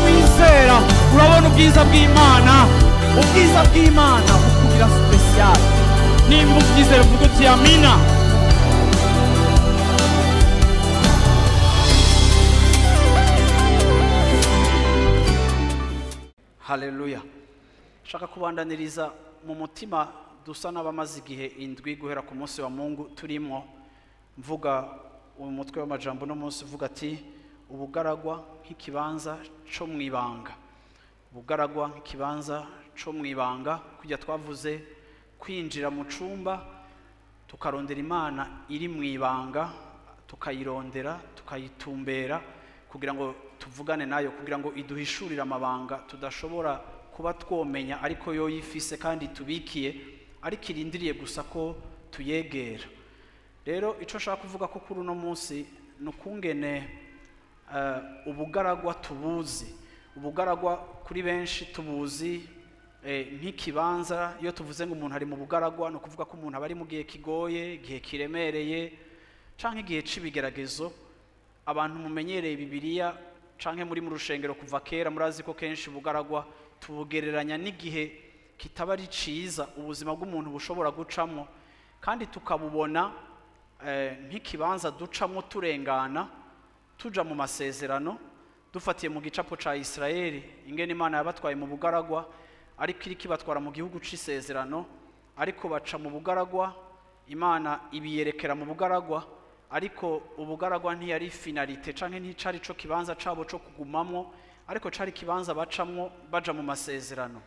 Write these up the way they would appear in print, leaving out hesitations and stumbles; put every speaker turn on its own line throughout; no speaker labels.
Wizera urabona ubwiza bw'Imana. Ubwiza bw'Imana bukugira spécial. Nimba ubyizera, uvuga uti amina. Haleluya! Shaka kubandaniriza mu mutima dusa n'abamaze igihe indwi guhera ku munsi wa Mungu turimo. Mvuga umutwe w'amajambo uno munsi uvuga ati: "Ubugaragwa nk'ikibanza co mu ibanga." Ubugaragwa nk'ikibanza co mu ibanga. Kujya twavuze kwinjira mu cumba tukarondera Imana iri mu ibanga, tukayirondera, tukayitumbera kugira ngo tuvugane nayo, kugira ngo iduhishurire amabanga tudashobora kuba twomenya, ariko yo yifise kandi tubikiye, ariko irindiriye gusa ko tuyegera. Rero icyo nshaka kuvuga ko kuri uno munsi ni ukungene ubugaragwa tubuzi. Ubugaragwa kuri benshi tubuzi nk'ikibanza. Iyo tuvuze ngo umuntu ari mu bugaragwa, ni ukuvuga ko umuntu aba ari mu gihe kigoye, igihe kiremereye canke igihe c'ibigeragezo. Abantu mumenyereye Bibiliya canke muri mu rushengero kuva kera, murazi ko kenshi ubugaragwa tubugereranya n'igihe kitaba ari ciza ubuzima bw'umuntu bushobora gucamwo, kandi tukabubona nk'ikibanza ducamwo turengana tuja mu masezerano. Dufatiye mu gicapo ca Isirayeli, ingene Imana yabatwaye mu bugaragwa ariko iriko ibatwara mu gihugu c'isezerano, ariko baca mu bugaragwa, Imana ibiyerekera mu bugaragwa. Ariko ubugaragwa ntiyari finalité canke nticari co kibanza cabo co kugumamwo, ariko cari ikibanza bacamwo baja mu masezerano.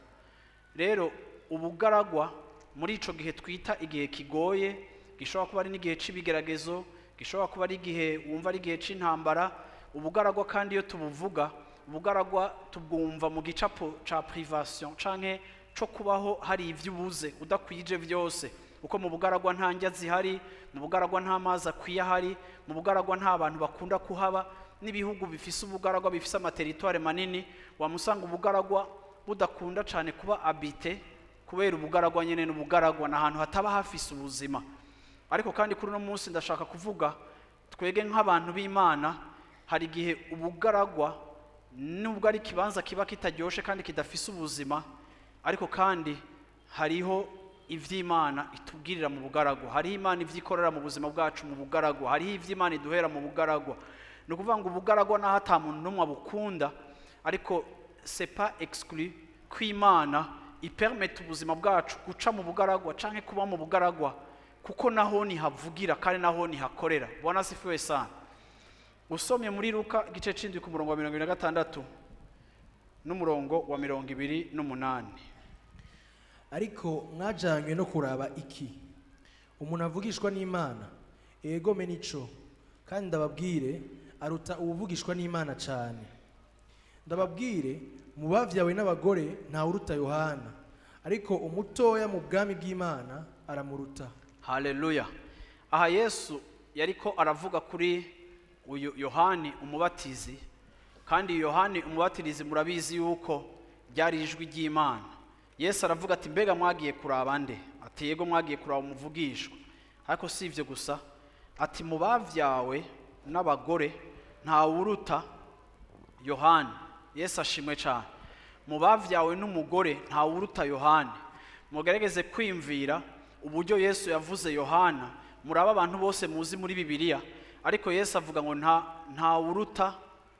Rero ubugaragwa muri ico gihe twita igihe kigoye, gishobora kuba ari n'igihe c'ibigeragezo, gishobora kuba ari igihe wumva ari igihe c'intambara. Ubugaragwa kandi iyo tubuvuga, ubugaragwa tubwumva mu gicapo ca privation canke co kubaho hari ivyo ubuze, udakwije vyose, uko mu bugaragwa nta ndya zihari, mu bugaragwa nta mazi akwiye ahari, mu bugaragwa nta bantu bakunda kuhaba. N'ibihugu bifise ubugaragwa bifise ama territoires manini, wamusanga ubugaragwa budakunda cane kuba habité, kubera ubugaragwa nyene n'ubugaragwa, ni ahantu hataba hafise ubuzima. Ariko kandi kuri uno munsi ndashaka kuvuga twege nk'abantu b'Imana, hari igihe ubugaragwa, nubwo ari ikibanza kiba kitaryoshe kandi kidafise ubuzima, ariko kandi hariho ivy'Imana itubwirira mu bugaragwa, hariho Imana ivyikorera mu buzima bwacu mu bugaragwa, hariho ivy'Imana iduhera mu bugaragwa. Ni ukuvuga ngo ubugaragwa, naho ata muntu n'umwe abukunda, ariko c'est pas exclu ko Imana ipermeta ubuzima bwacu guca mu bugaragwa canke kuba mu bugaragwa, kuko naho nihavugira kandi naho nihakorera. Bwana asifiwe sana. Usomye muri Luka igice c'indwi ku murongo wa 26 n'umurongo wa 28.
Ariko mwajanywe no kuraba iki? Umuntu avugishwa n'Imana? Egome nico, kandi ndababwire, aruta uwuvugishwa n'Imana cyane. Ndababwire, mu bavyawe n'abagore ntawuruta Yohana, ariko umutoya mu bwami bw'Imana aramuruta.
Haleluya! Aha Yesu yariko aravuga kuri uyu Yohani Umubatizi, kandi Yohani Umubatirizi murabizi yuko ryari ijwi ry'Imana. Yesu aravuga ati: "Mbega mwagiye kuraba nde?" Ati: "Yego, mwagiye kuraba umuvugishwa." Ariko si ibyo gusa, ati: "Mu bavyawe n'abagore ntawuruta Yohani." Yesu ashimwe cyane. Mu bavyawe n'umugore ntawuruta Yohani. Mugerageze kwiyumvira uburyo Yesu yavuze Yohana. Muraba abantu bose muzi muri Bibiliya, ariko Yesu avuga ngo ntawuruta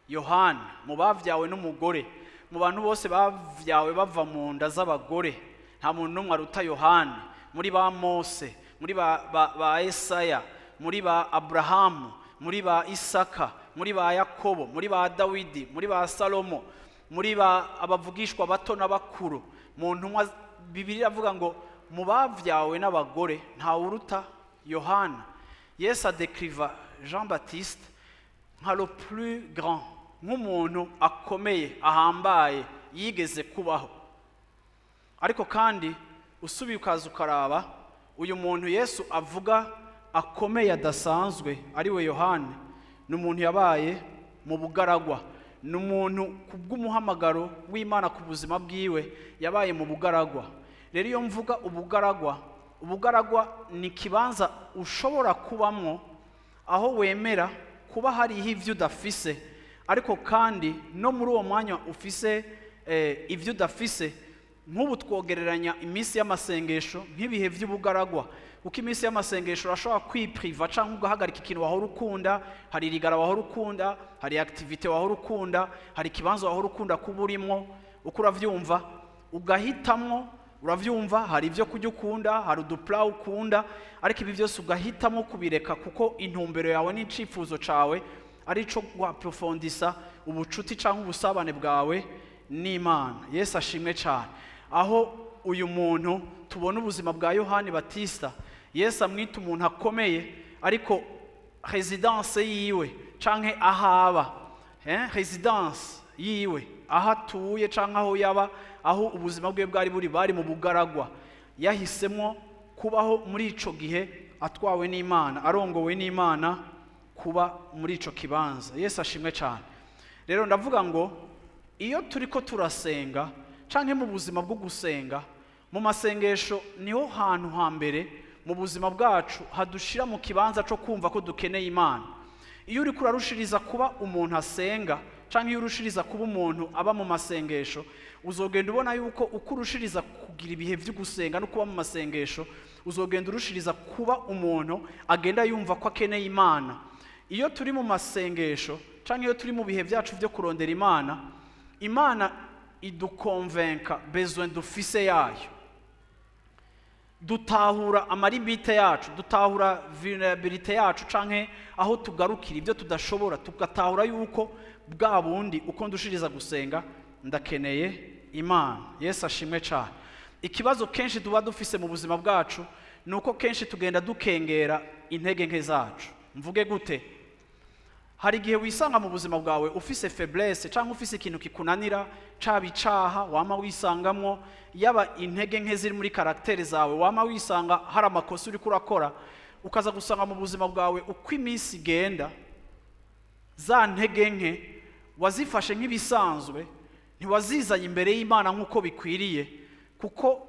Yohana mu bavyawe n'umugore. Mu bantu bose bavyawe bava mu nda z'abagore, nta muntu n'umwe aruta Yohana. Muri ba Mose, muri ba Esaya, muri ba Aburahamu, muri ba Isaka, muri ba Yakobo, muri ba Dawidi, muri ba Salomo, muri ba abavugishwa bato n'abakuru, mu ntumwa, Bibiliya iravuga ngo mu bavyawe n'abagore ntawuruta Yohana. Yesu adekriva Jean Baptiste nka le plus grand, nk'umuntu akomeye ahambaye yigeze kubaho. Ariko kandi usubiye ukaza ukaraba uyu muntu Yesu avuga akomeye adasanzwe, ari we Yohani, ni umuntu yabaye mu bugaragwa, ni umuntu ku bw'umuhamagaro w'Imana ku buzima bwiwe yabaye mu bugaragwa. Rero iyo mvuga ubugaragwa, Ubugaragwa ni ikibanza ushobora kubamwo aho wemera kuba hariho ivyo udafise, ariko kandi no muri uwo mwanya ufise ivyo udafise. Nk'ubu twogereranya iminsi y'amasengesho nk'ibihe by'ubugaragwa, kuko iminsi y'amasengesho urashobora kwipriva cyangwa ugahagarika ikintu wahora ukunda. Hari irigara wahora ukunda, hari activité wahora ukunda, hari ikibanza wahora ukunda kuba urimo, uko uravyumva ugahitamwo. Uravyumva, hari ibyo kurya ukunda, hari udupla ukunda, ariko ibi byose ugahitamo kubireka kuko intumbero yawe n'icifuzo cawe ari ico guapprofondisa ubucuti cyangwa ubusabane bwawe n'Imana. Yesu ashimwe cyane. Aho uyu muntu tubona ubuzima bwa Yohani Batista, Yesu amwita umuntu akomeye, ariko résidence yiwe canke ahaba, résidence yiwe, aho atuye canke aho yaba, aho ubuzima bwe bwari buri, bari mu bugaragwa. Yahisemo kubaho muri ico gihe atwawe n'Imana, arongowe n'Imana, kuba muri ico kibanza. Yesu ashimwe cyane. Rero ndavuga ngo iyo turiko turasenga canke mu buzima bwo gusenga, mu masengesho niho hantu hambere mu buzima bwacu hadushira mu kibanza cyo kumva ko dukeneye Imana. Iyo uriko urarushiriza kuba umuntu asenga canke iyo urushiriza kuba umuntu aba mu masengesho, uzogenda ubona yuko uko urushiriza kugira ibihe byo gusenga no kuba mu masengesho, uzogenda urushiriza kuba umuntu agenda yumva ko akeneye Imana. Iyo turi mu masengesho canke iyo turi mu bihe byacu byo kurondera Imana, Imana idukonvenka besoin dufise yayo. Dutahura ama limites yacu, dutahura vulnérabilité yacu canke aho tugarukira, ibyo tudashobora, tugatahura yuko bwa bundi uko ndushiriza gusenga ndakeneye Imana. Yesu ashimwe cyane. Ikibazo kenshi tuba dufise mu buzima bwacu ni uko kenshi tugenda dukengera intege nke zacu. Mvuge gute? Hari igihe wisanga mu buzima bwawe ufise faiblesse cyangwa ufise ikintu kikunanira, caba icaha wama wisangamwo, yaba intege nke ziri muri caractère zawe, wama wisanga hari amakosa uriko urakora, ukaza gusanga mu buzima bwawe uko iminsi igenda za ntege nke wazifashe nk'ibisanzwe, ntiwazizanye imbere y'Imana nk'uko bikwiriye, kuko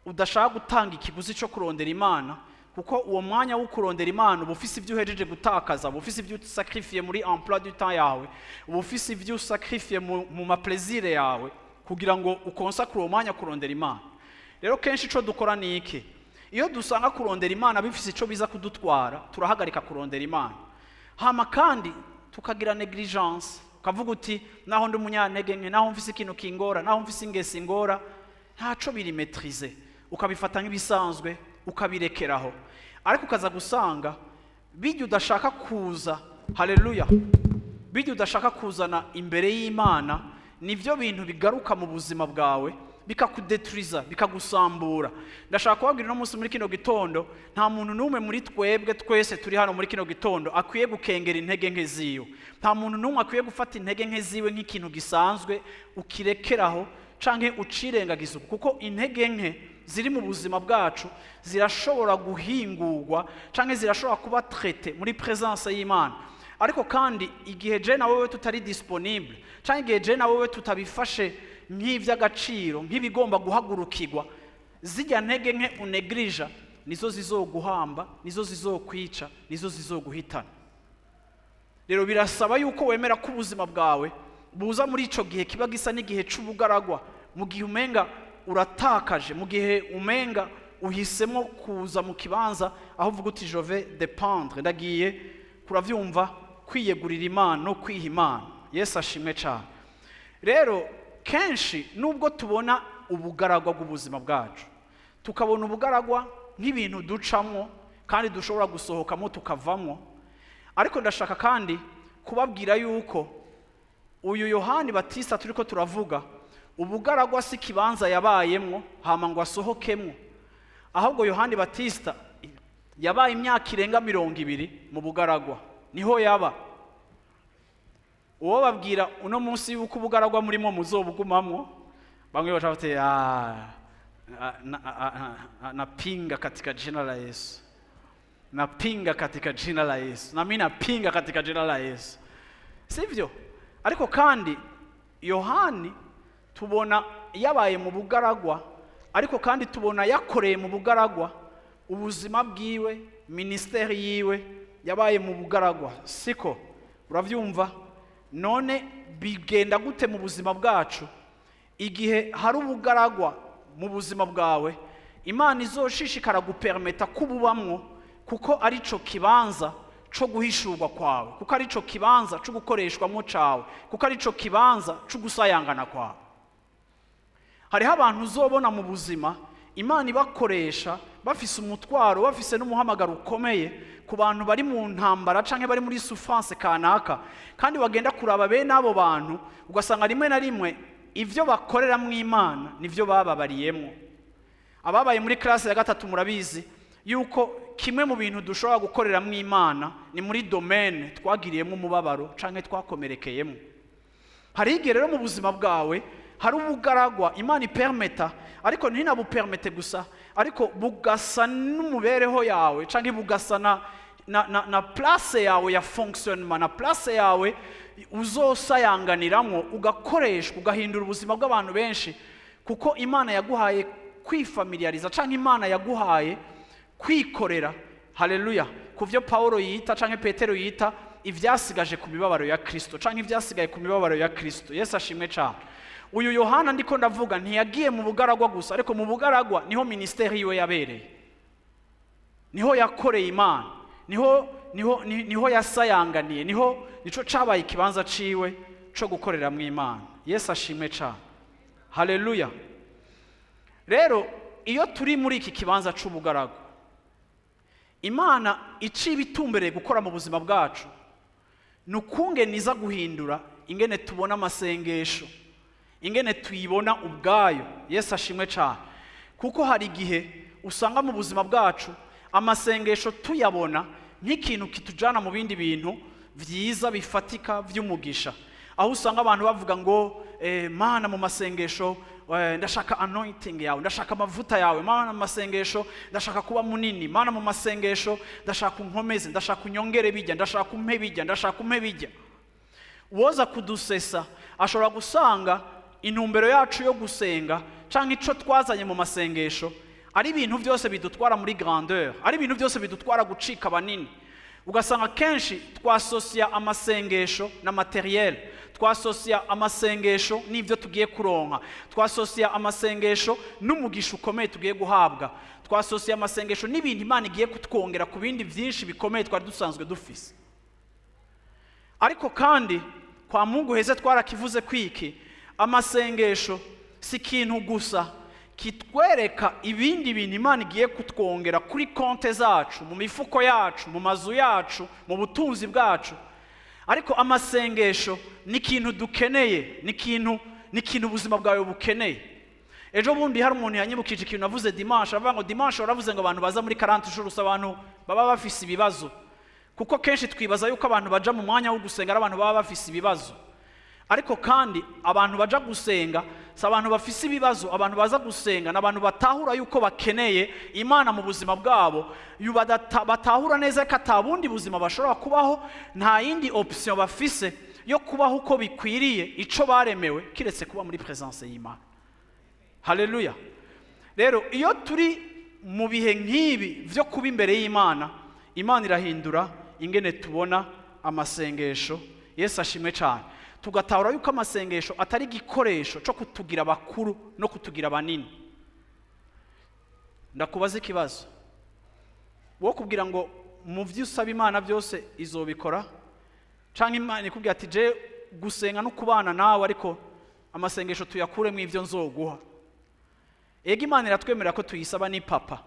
udashaka gutanga ikiguzi cyo kurondera Imana, kuko uwo mwanya wo kurondera Imana uba ufise ibyo uhejeje gutakaza, uba ufise ibyo usacrifiye muri emploi du temps yawe, uba ufise ibyo usacrifiye mu ma plaisirs yawe kugira ngo ukonsakure uwo mwanya kurondera Imana. Rero kenshi ico dukora ni iki? Iyo dusanga kurondera Imana bifise ico biza kudutwara, turahagarika kurondera Imana. Hama kandi tukagira négligence, ukavuga uti: "Naho ndi umunyantege nke, naho mfise ikintu kingora, naho mfise ingeso ingora, ntaco biri maîtrisé." Ukabifata nk'ibisanzwe, ukabirekeraho, ariko ukaza gusanga bijya udashaka kuza, haleluya, bijya udashaka kuzana imbere y'Imana nibyo bintu bigaruka mu buzima bwawe bikakudeturiza, bikagusambura. Ndashaka kubabwira uno munsi muri kino gitondo, nta muntu n'umwe muri twebwe twese turi hano muri kino gitondo akwiye gukengera intege nke ziwe. Nta muntu n'umwe akwiye gufata intege nke ziwe nk'ikintu gisanzwe ukirekeraho canke ucirengagiza uko, kuko intege nke ziri mu buzima bwacu zirashobora guhingurwa canke zirashobora kuba traitées muri présence y'Imana. Ariko kandi igihe je na wewe tutari disponible, canke igihe je na wewe tutabifashe nk'ivy'agaciro, nk'ibigomba guhagurukirwa, zijya ntege nke unegrija nizo zizoguhamba, nizo zizokwica, nizo zizoguhitana. Rero birasaba yuko wemera ko ubuzima bwawe buza muri ico gihe kiba gisa n'igihe c'ubugaragwa, mu gihe umenga uratakaje, mu gihe umenga uhisemo kuza mu kibanza aho uvuga uti: "Je vais dépendre, ndagiye kuravyumva kwiyegurira Imana no kwiha Imana." Yesu ashimwe cyane. Rero kenshi nubwo tubona ubugaragwa bw'ubuzima bwacu, tukabona ubugaragwa nk'ibintu ducamwo kandi dushobora gusohokamo tukavamwo, ariko ndashaka kandi kubabwira yuko uyu Yohani Batista turiko turavuga, ubugaragwa si ikibanza yabayemwo hama ngo asohokemwo. Ahubwo Yohani Batista yabaye imyaka irenga 20 mu bugaragwa, niho yaba. Uwo babwira uno munsi yuko ubugaragwa murimo muzobugumamwo, bamwe baca bati: "Ah, napinga katika jina la Yesu, napinga katika jina la Yesu." Na mimi napinga katika jina la Yesu, sivyo? Ariko kandi Yohani tubona yabaye mu bugaragwa, ariko kandi tubona yakoreye mu bugaragwa. Ubuzima bwiwe, ministère yiwe yabaye mu bugaragwa, siko? Uravyumva? None bigenda gute mu buzima bwacu igihe hari ubugaragwa mu buzima bwawe Imana izoshishikara gupermeta kububamwo, kuko arico kibanza co guhishurwa kwawe, kuko arico kibanza co gukoreshwamo cawe, kuko arico kibanza co gusayangana kwawe? Hariho abantu uzobona mu buzima Imana ibakoresha bafise umutwaro, bafise n'umuhamagaro ukomeye ku bantu bari mu ntambara canke bari muri souffrance kanaka, kandi wagenda kuraba bene abo bantu ugasanga rimwe na rimwe ivyo bakoreramwo Imana nivyo bababariyemwo. Ababaye muri classe ya gatatu murabizi yuko kimwe mu bintu dushobora gukoreramwo Imana ni muri domaine twagiriyemo umubabaro canke twakomerekeyemo. Hari igihe rero mu buzima bwawe hari ubugaragwa Imana ipermeta, ariko ntinabupermete gusa, ariko bugasa n'umubereho yawe canke bugasa na place yawe ya fonctionnement, na place yawe uzosayanganiramwo, ugakoreshwa, ugahindura ubuzima bw'abantu benshi, kuko Imana yaguhaye kwifamiliariza canke Imana yaguhaye kwikorera, haleluya, ku byo Paulo yita canke Petero yita ivyasigaje ku mibabaro ya Kristo canke ivyasigaye ku mibabaro ya Kristo. Yesu ashimwe cane. Uyu Yohana ndiko ndavuga ntiyagiye mu bugaragwa gusa, ariko mu bugaragwa niho ministère yiwe yabereye, niho yakoreye Imana, niho yasayanganiye, nico cabaye ikibanza ciwe co gukoreramwo Imana. Yesu ashimwe cane, haleluya. Rero iyo turi muri iki kibanza c'ubugaragwa, Imana iciye ibitumbereye gukora mu buzima bwacu ni ukungene iza guhindura ingene tubona amasengesho, ingene tuyibona ubwayo. Yesu ashimwe cyane, kuko hari igihe usanga mu buzima bwacu amasengesho tuyabona nk'ikintu kitujana mu bindi bintu byiza bifatika by'umugisha, aho usanga abantu bavuga ngo "Mana, mu masengesho ndashaka anointing yawe, ndashaka amavuta yawe. Mana, mu masengesho ndashaka kuba munini. Mana, mu masengesho ndashaka unkomeze, ndashaka unyongere bijya, ndashaka umpe bijya, ndashaka umpe bijya." Uwoza kudusesa ashobora gusanga intumbero yacu yo gusenga cyangwa ico twazanye mu masengesho ari ibintu byose bidutwara muri grandeur, ari ibintu byose bidutwara gucika banini. Ugasanga kenshi twasosiya amasengesho na matériel, twasosiya amasengesho n'ibyo tugiye kuronka, twasosiya amasengesho n'umugisha ukomeye tugiye guhabwa, twasosiya amasengesho n'ibintu Imana igiye kutwongera ku bindi byinshi bikomeye twari dusanzwe dufise. Ariko kandi kwa Mungu heze twarakivuze kwiki: amasengesho si ikintu gusa kitwereka ibindi bintu Imana igiye kutwongera kuri konte zacu, mu mifuko yacu, mu mazu yacu, mu butunzi bwacu, ariko amasengesho ni ikintu dukeneye, ni ikintu ubuzima bwawe bukeneye. Ejo bundi hari umuntu yanyibukije ikintu navuze dimanche, aravuga ngo dimanche waravuze ngo abantu baza muri 40 jours abantu baba bafise ibibazo, kuko kenshi twibaza yuko abantu baja mu mwanya wo gusenga ari abantu baba bafise ibibazo. Ariko kandi abantu baja gusenga si abantu bafise ibibazo. Abantu baza gusenga ni abantu batahura yuko bakeneye Imana mu buzima bwabo, batahura neza ko ata bundi buzima bashobora kubaho, nta yindi option bafise yo kubaho uko bikwiriye ico baremewe kiretse kuba muri présence y'Imana. Haleluya. Rero iyo turi mu bihe nk'ibi byo kuba imbere y'Imana, Imana irahindura ingene tubona amasengesho. Yesu ashimwe cyane. Tugatahura yuko amasengesho atari igikoresho cyo kutugira abakuru no kutugira banini. Ndakubaza ikibazo: wo kubwira ngo mu byo usaba Imana byose izobikora, cyangwa Imana ikubwira ati je gusenga no kubana nawe, ariko amasengesho tuyakuremo ibyo nzoguha? Ega Imana iratwemerera ko tuyisaba, ni papa,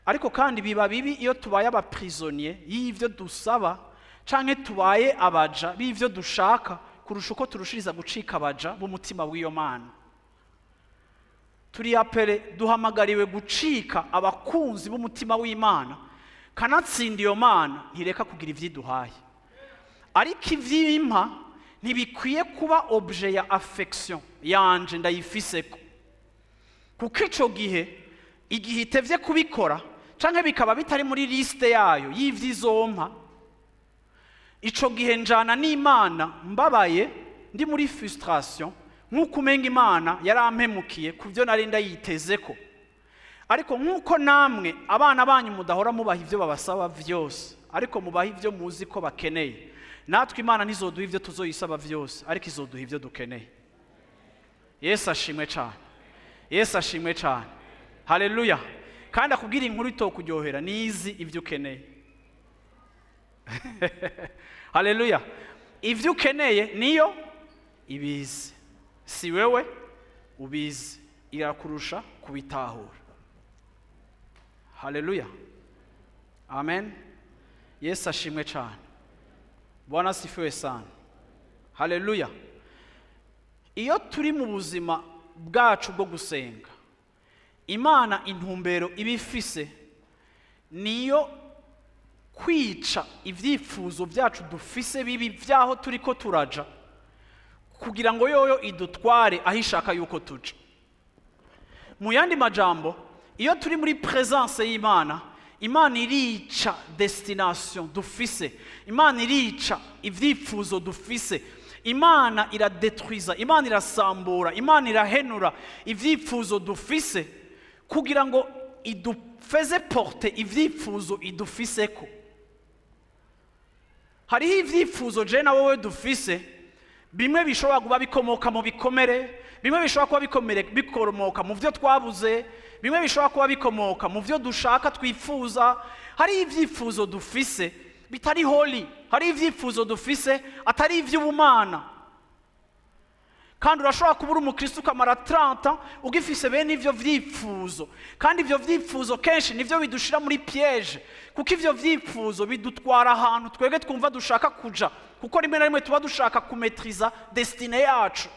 ariko kandi biba bibi iyo tubaye aba prisonniers y'ivyo dusaba canke tubaye abaja b'ivyo dushaka kurusha uko turushiriza gucika abaja b'umutima w'iyo Mana. Turi appelés, duhamagariwe gucika abakunzi b'umutima w'Imana. Kanatsinda iyo Mana ntireka kugira ivyiduhaye, ariko ivyimpa ntibikwiye kuba objet ya affection yanje ndayifiseko, kuko ico gihe, igihe itevye kubikora canke bikaba bitari muri liste yayo y'ivyizompa, ico gihe njana n'Imana mbabaye, ndi muri frustration, nk'uko umenga Imana yarampemukiye ku byo nari ndayitezeko. Ariko nk'uko namwe abana banyu mudahora mubaha ibyo babasaba byose, ariko mubaha ibyo muzi ko bakeneye, natwe Imana ntizoduha ibyo tuzoyisaba byose, ariko izoduha ibyo dukeneye. Yesu ashimwe cyane, Yesu ashimwe cyane, haleluya. Kandi akubwira inkuru itokuryohera, nizi ibyo ukeneye. Haleluya! Ibyo ukeneye niyo ibizi, si wewe ubizi, irakurusha kubitahura. Haleluya, amen. Yesu ashimwe cyane. Bwana asifiwe sana. Haleluya. Iyo turi mu buzima bwacu bwo gusenga, Imana intumbero iba ifise niyo kwica ibyifuzo byacu dufise bibi by'aho turi ko turaja, kugira ngo yoyo idutware aho ishaka yuko tuja. Mu yandi majambo, iyo turi muri présence y'Imana, Imana irica destination dufise, Imana irica ibyifuzo dufise, Imana iradetwiza, Imana irasambura, Imana irahenura ibyifuzo dufise kugira ngo idufeze porte ibyifuzo idufiseko. Hariho ibyifuzo je na wowe dufise, bimwe bishobora kuba bikomoka mu bikomere, bimwe bishobora kuba bikomoka mu byo twabuze, bimwe bishobora kuba bikomoka mu byo dushaka, twifuza. Hari ibyifuzo dufise bitari holy, hari ibyifuzo dufise atari iby'ubumana. Kandi urashobora kuba uri umukristo ukamara 30 ugifise bene ivyo vyifuzo. Kandi ivyo vyifuzo kenshi nivyo bidushira muri piège, kuko ivyo vyifuzo bidutwara ahantu twebwe twumva dushaka kuja, kuko rimwe na rimwe tuba dushaka kumetriza destinée yacu.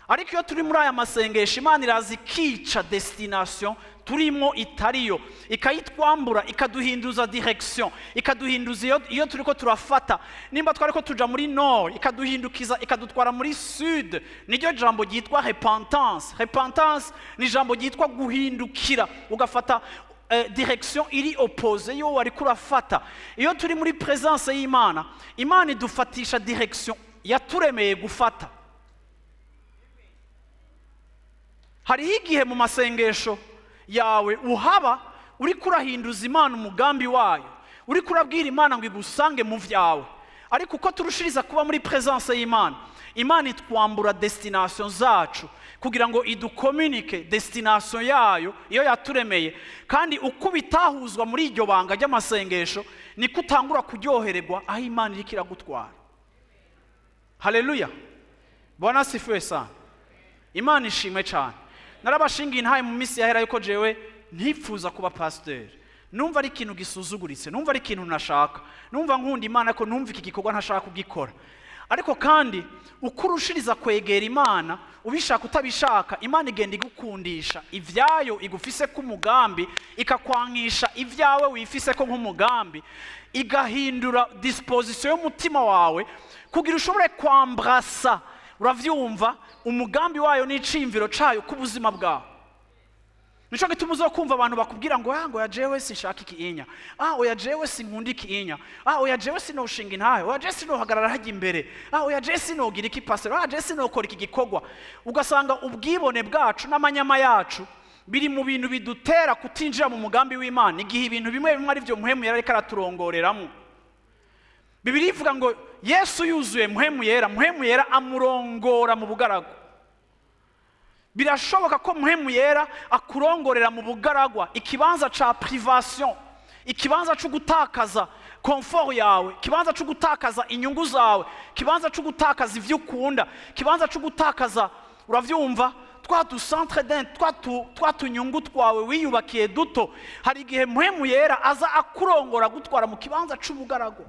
Ariko iyo turi muri aya masengesho, Imana iraza ikica destination turimo itariyo, ikayitwambura, ikaduhinduza direction, ikaduhinduza iyo turiko turafata. Nimba twariko tuja muri nord, ikaduhindukiza, ikadutwara muri sud. Niryo jambo ryitwa repentance. Repentance ni ijambo ryitwa guhindukira, ugafata direction iri opposée yo wariko urafata. Iyo turi muri présence y'Imana, Imana idufatisha direction yaturemeye gufata. Hariho igihe mu masengesho yawe uhaba uriko urahinduza Imana umugambi wayo, uriko urabwira Imana ngo igusange mu vyawe. Ariko uko turushiriza kuba muri présence y'Imana, Imana itwambura destination zacu kugira ngo idukomunike destination yayo iyo yaturemeye. Kandi uko bitahuzwa muri iryo banga ry'amasengesho, niko utangura kuryohererwa aho Imana iriko iragutwara. Haleluya, Bwana asifiwe sana. Imana ishimwe cyane. Narabashingiye intaye mu minsi yahera yuko jewe ntifuza kuba pasiteri. Numva ari ikintu gisuzuguritse, numva ari ikintu ntashaka, numva nkunda Imana ko numva iki gikorwa ntashaka kugikora. Ariko kandi uko urushiriza kwegera Imana, ubishaka utabishaka, Imana igenda igukundisha ibyayo igufise k'umugambi, ikakwankisha ibyawe wifise ko nk'umugambi, igahindura disposition y'umutima wawe kugira ushobore kwambrasa, uravyumva, umugambi wayo n'iciyumviro cayo k'ubuzima bwawe. Nico gituma uzokumva abantu bakubwira ngo: "Ah, ngo ya jewe sinshaka iki inya, ah, oya, jewe sinkunda iki inya, ah, oya, jewe sinoshinga intahe, oya, jewe sinohagarara hajya imbere, ah, oya, jewe sinogira iki pasero, ah, jewe sinokora iki gikorwa." Ugasanga ubwibone bwacu n'amanyama yacu biri mu bintu bidutera kutinjira mu mugambi w'Imana, igihe ibintu bimwe bimwe ari byo Muhemu Yera ariko araturongoreramo. Bibiliya ivuga ngo Yesu yuzuye Muhemu Yera, Muhemu Yera amurongora mu bugaragwa. Birashoboka ko Muhemu Yera akurongorera mu bugaragwa, ikibanza ca privation, ikibanza cyo gutakaza confort yawe, ikibanza cyo gutakaza inyungu zawe, ikibanza cyo gutakaza ivyo ukunda, ikibanza cyo gutakaza, uravyumva, twa du centre d'un twa tunyungu twawe wiyubakiye duto. Hari igihe Muhemu Yera aza akurongora gutwara mu kibanza c'ubugaragwa.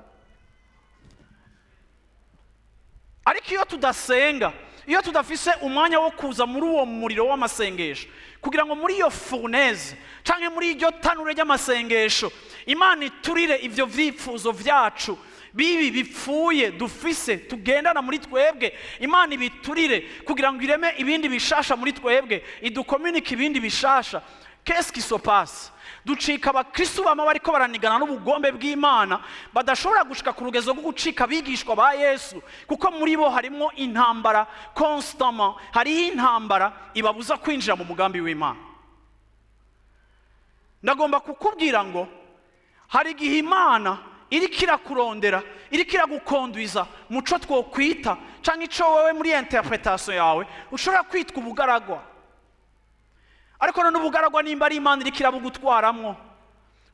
Ariko iyo tudasenga, iyo tudafise umwanya wo kuza muri uwo muriro w'amasengesho, kugira ngo muri iyo fournaise canke muri iryo tanure ry'amasengesho Imana iturire ivyo vyifuzo vyacu bibi bipfuye dufise tugendana muri twebwe, Imana ibiturire kugira ngo ireme ibindi bishasha muri twebwe, idukomunike ibindi bishasha, qu'est-ce qui se passe? Ducika abakristu bama bariko baranigana n'ubugombe bw'Imana, badashobora gushika ku rugezo rwo gucika abigishwa ba Yesu, kuko muri bo harimo intambara constamment, hariho intambara ibabuza kwinjira mu mugambi w'Imana. Ndagomba kukubwira ngo hari igihe Imana iriko irakurondera, iriko iragukondwiza muco twokwita canke ico wowe muri interpretation yawe ushobora kwitwa ubugaragwa. Ariko none ubugaragwa, nimba ari Imana iriko irabugutwaramwo,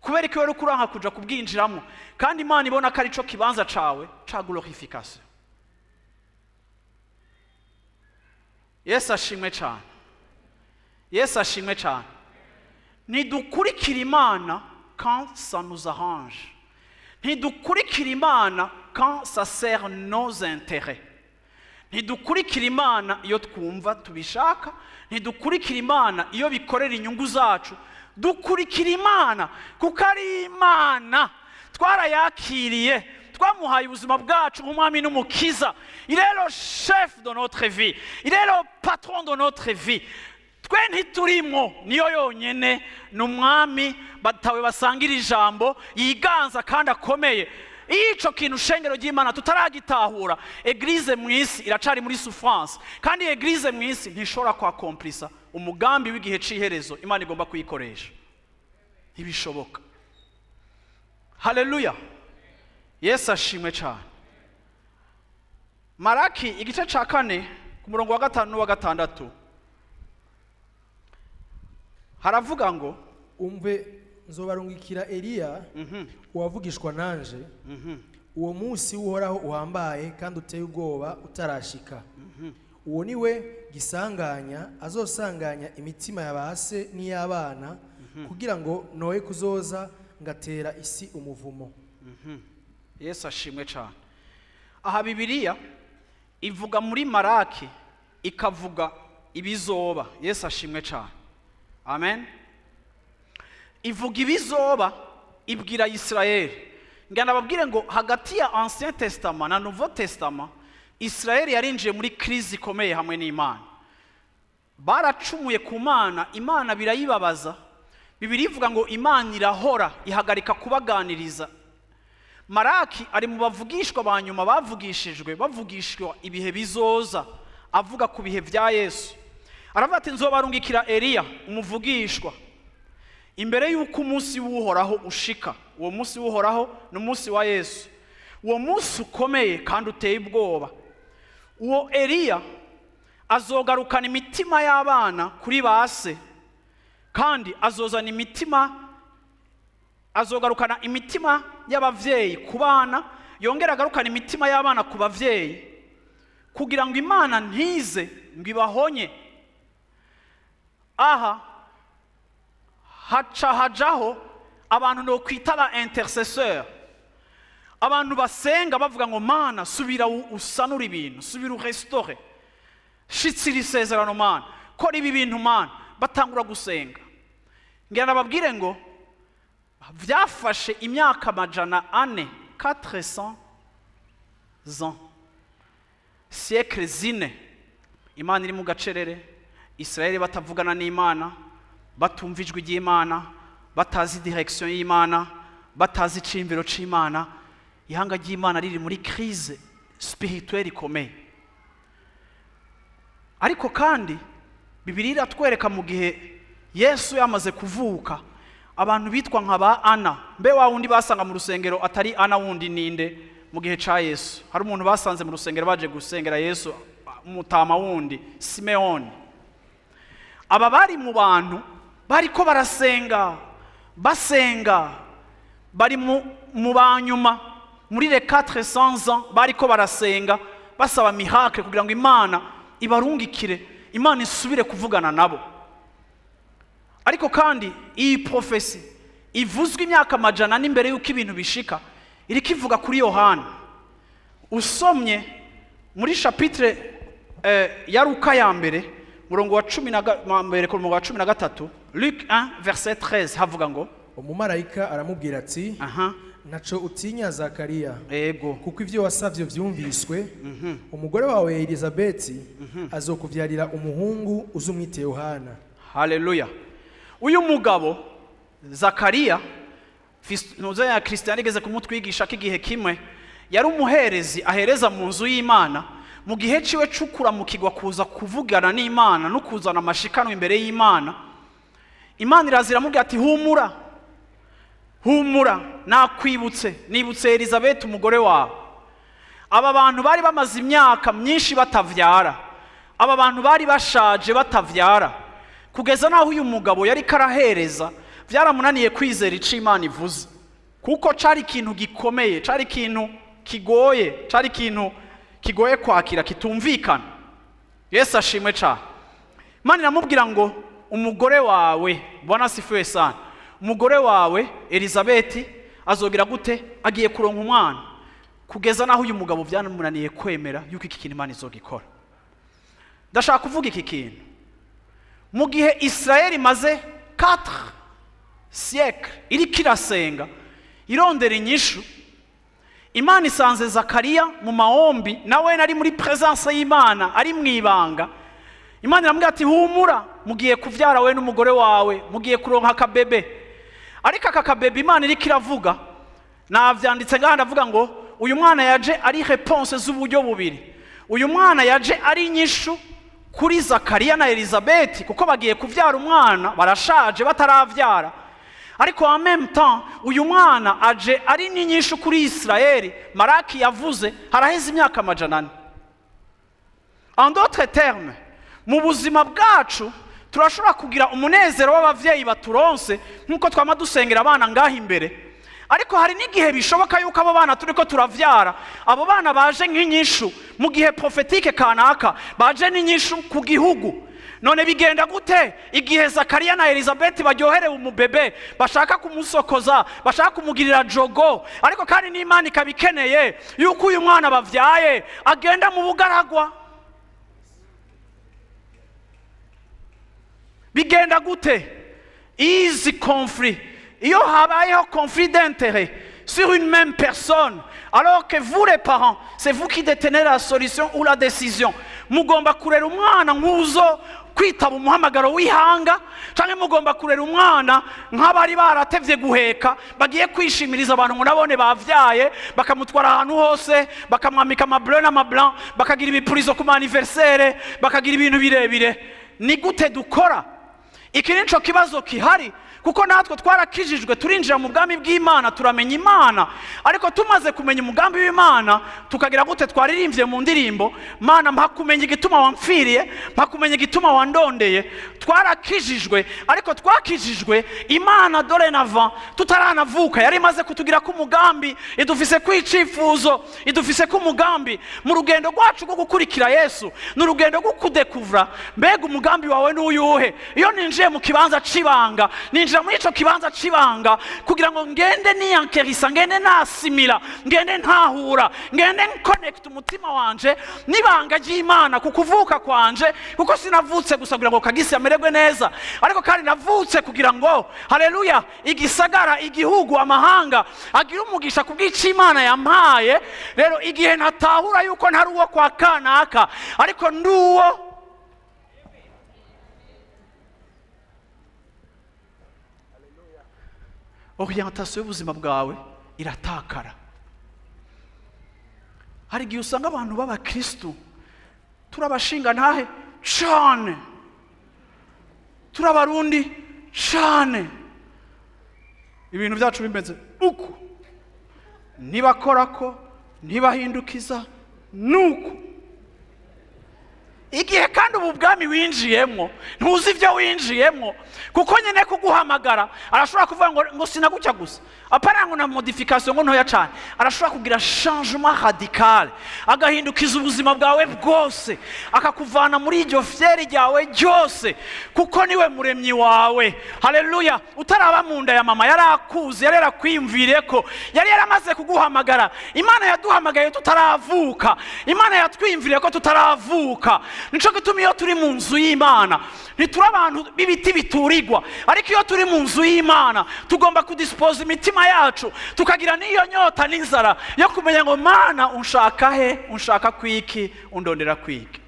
kubera ko uriko uranka kuja kubwinjiramwo, kandi Imana ibona ko arico kibanza cawe ca glorification? Yesu ashimwe cane, Yesu ashimwe cane. Ntidukurikira Imana quand ça nous arrange, ntidukurikira Imana quand ça sert nos intérêts, ntidukurikira Imana iyo twumva tubishaka, ntidukurikira Imana iyo bikorera inyungu zacu. Dukurikira Imana kuko ari Imana, twarayakiriye, twamuhaye ubuzima bwacu nk'umwami n'umukiza. Il est le chef de notre vie, il est le patron de notre vie. Twe ntiturimwo, niyo yonyene ni umwami batawe basangira ijambo, yiganza kandi akomeye. Iyo ico kintu, shengero ry'Imana, tutaragitahura, église mu isi iracari muri souffrance, kandi église mu isi ntishobora kwacomplisa umugambi w'igihe c'iherezo Imana igomba kuyikoresha. Ntibishoboka. Haleluya, Yesu ashimwe cyane. Maraki igice ca 4, ku murongo wa 5 n'uwa 6, haravuga ngo:
Umve, nzobarungikira Eliya uwavugishwa nanje, uwo munsi w'Uhoraho uhambaye kandi uteye ubwoba utarashika. Uwo ni we gisanganya azosanganya imitima ya ba se n'iy'abana, kugira ngo noye kuzoza ngatera isi umuvumo.
Yesu ashimwe cyane. Aha Bibiliya ivuga muri Maraki, ikavuga ibizoba. Yesu ashimwe cyane, amen. Ivuga ibizoba, ibwira Isirayeli. Ngana babwire ngo hagati ya Ancien Testament na Nouveau Testament, Isirayeli yarinjiye muri crise ikomeye hamwe n'Imana. Baracumuye ku Mana, Imana birayibabaza. Bibiliya ivuga ngo Imana irahora, ihagarika kubaganiriza. Maraki ari mu bavugishwa ba nyuma bavugishijwe, bavugishwa ibihe bizoza, avuga ku bihe bya Yesu. Aravuga ati: "Nzobarungikira Eliya umuvugishwa imbere y'uko umunsi w'Uhoraho ushika." Uwo munsi w'Uhoraho ni umunsi wa Yesu, uwo munsi ukomeye kandi uteye ubwoba. Uwo Eliya azogarukana imitima y'abana kuri ba se, kandi azozana imitima, azogarukana imitima y'abavyeyi ku bana, yongera agarukana imitima y'abana ku bavyeyi, kugira ngo Imana ntize ngo ibahonye. Aha haca hajaho abantu no kwita ba intercesseur, abantu basenga bavuga ngo: "Mana, subira usanure ibintu, subira urestaure, shitsira isezerano, Mana, kora ibi bintu, Mana." Batangura gusenga. Ngira nababwire ngo byafashe imyaka 400, 400 ans, siècle 4, Imana iri mu gacerere, Israeli batavugana n'Imana, batumva ijwi ry'Imana, batazi direction y'Imana, batazi iciyumviro c'Imana, ihanga ry'Imana riri muri crise spirituelle ikomeye. Ariko kandi Bibiliya iratwereka mu gihe Yesu yamaze kuvuka, abantu bitwa nka ba Ana. Mbe wa wundi basanga mu rusengero atari Ana wundi ninde? Mu gihe ca Yesu hari umuntu basanze mu rusengero baje gusengera Yesu, umutama wundi Simeoni. Aba bari mu bantu bariko barasenga, basenga, bari mu banyuma muri les 400 ans bariko barasenga, basaba miracle kugira ngo Imana ibarungikire, Imana isubire kuvugana nabo. Ariko kandi iyi prophétie ivuzwe imyaka 400 imbere y'uko ibintu bishika, iriko ivuga kuri Yohana. Usomye muri chapitre ya Luka ya mbere, murongo wa cumi na mbere ku murongo wa 13, Luc 1 verset 13, havuga ngo:
Umumarayika aramubwira ati: "Ntaco utinya, Zakariya, kuko ivyo wasavye vyumviswe. Umugore wawe Elizabeti azokuvyarira umuhungu, uzumwite Yohana."
Haleluya. Uyu mugabo Zakariya, ntuze ya Christian igeze kumutwigisha ko igihe kimwe yari umuherezi, ahereza mu nzu y'Imana. Mu gihe ciwe cukuramukirwa kuza kuvugana n'Imana no kuzana amashikanwa imbere y'Imana. Imana iraza iramubwira ati: "Humura, humura, nakwibutse, nibutse Elizabeth umugore wawe." Aba bantu bari bamaze imyaka myinshi batavyara, aba bantu bari bashaje batavyara, kugeza n'aho uyu mugabo yari karahereza byaramunaniye kwizera ico Imana ivuze, kuko cari ikintu gikomeye, cari ikintu kigoye, cari ikintu kigoye kwakira, kitumvikana. Yesu ashimwe cane. Imana iramubwira ngo: "Umugore wawe, Bwana asifiwe sana, umugore wawe Elizabeth azogira gute? Agiye kuronka umwana." Kugeza n'aho uyu mugabo byanamunaniye kwemera yuko iki kintu Imana izogikora. Ndashaka kuvuga iki kintu: mu gihe Israel imaze 4 siècle iriko irasenga irondera inyishu, Imana isanze Zakariya mu mahombi, nawe ari muri présence y'Imana, ari mu ibanga. Imana iramubwira ati: "Humura, mugiye kuvyara, we n'umugore wawe mugiye kuronka akabebe." Ariko aka kabebe Imana iriko iravuga, navyanditse ngaha, ndavuga ngo uyu mwana yaje ari réponse z'uburyo bubiri. Uyu mwana yaje ari inyishu kuri Zakariya na Elizabeth, kuko bagiye kuvyara umwana, barashaje bataravyara. Ariko en même temps uyu mwana aje ari n'inyishu kuri Israeli. Maraki yavuze haraheze imyaka 400. En d'autres termes, mu buzima bwacu turashobora kugira umunezero w'abavyeyi baturonse, nk'uko twama dusengera abana ngaha imbere, ariko hari n'igihe bishoboka yuko abo bana turiko turavyara, abo bana baje nk'inyishu mu gihe prophétique kanaka, baje n'inyishu ku gihugu. None bigenda gute igihe Zakariya na Elizabeth baryoherewe umubebe, bashaka kumusokoza, bashaka kumugirira jogo, ariko kandi n'Imana ikaba ikeneye yuko uyu mwana bavyaye agenda mu bugaragwa? Bigenda gute izi conflit, iyo habayeho conflit d'intérêt sur une même personne, alors que vous les parents, c'est vous qui détenez la solution ou la décision? Mugomba kurera umwana nk'uzo kwitaba umuhamagaro w'ihanga, canke mugomba kurera umwana nk'abari baratevye guheka, bagiye kwishimiriza abantu ngo nabone bavyaye, bakamutwara ahantu hose, bakamwambika amableu n'amablanc, bakagira ibipurizo ku ma anniversaire, bakagira ibintu birebire? Ni gute dukora iki? Nico kibazo kihari, kuko natwe twarakijijwe, turinjira mu bwami bw'Imana, turamenya Imana. Ariko tumaze kumenya umugambi w'Imana, tukagira gute? Twaririmbye mu ndirimbo: "Mana, mpa kumenya igituma wampfiriye, mpa kumenya igituma wandondeye." Twarakijijwe, ariko twakijijwe Imana dorénavant tutaranavuka yari imaze kutugira ko umugambi, idufise ko icifuzo, idufise ko umugambi. Mu rugendo rwacu rwo gukurikira Yesu, ni urugendo rwo kudekuvura: mbega umugambi wawe n'uyuhe? Iyo ninjiye mu kibanza c'ibanga, ninjira muri ico kibanza c'ibanga kugira ngo ngende niyankerisa, ngende nasimira, ngende ntahura, ngende nkonekita umutima wanje n'ibanga ry'Imana ku kuvuka kwanje, kuko sinavutse gusa kugira ngo Kagisi amererwe neza, ariko kandi navutse kugira ngo, haleluya, igisagara, igihugu, amahanga agire umugisha ku bw'icyo Imana yampaye. Rero igihe ntatahura yuko ntari uwo kwa kanaka, ariko ndi uwo orientation y'ubuzima bwawe iratakara. Hari igihe usanga abantu b'abakristu turabashinga ntahe cane, turabarundi cane, ibintu byacu bimeze uku, ntibakorako, ntibahindukiza nuku. Igihe kandi ubu bwami winjiyemo, ntuzi ibyo winjiyemo, kuko nyine kuguhamagara arashobora kuvuga ngo sinagutya gusa, apana ngo na modification ngo ntoya cyane, arashobora kugira changement radical, agahindukiza ubuzima bwawe bwose, akakuvana muri iryo fierté ryawe ryose, kuko niwe muremyi wawe. Haleluya! Utaraba mu nda ya mama yarakuzi, yari yarakwiyumviriye ko yari yaramaze kuguhamagara. Imana yaduhamagaye tutaravuka, Imana yatwiyumviriye ko tutaravuka. Nico gituma iyo turi mu nzu y'Imana ntituri abantu b'ibiti biturirwa, ariko iyo turi mu nzu y'Imana tugomba kudispoza imitima yacu, tukagira n'iyo nyota n'inzara yo kumenya ngo: "Mana, unshaka he? Unshaka kwiki? Undondera kwiki?"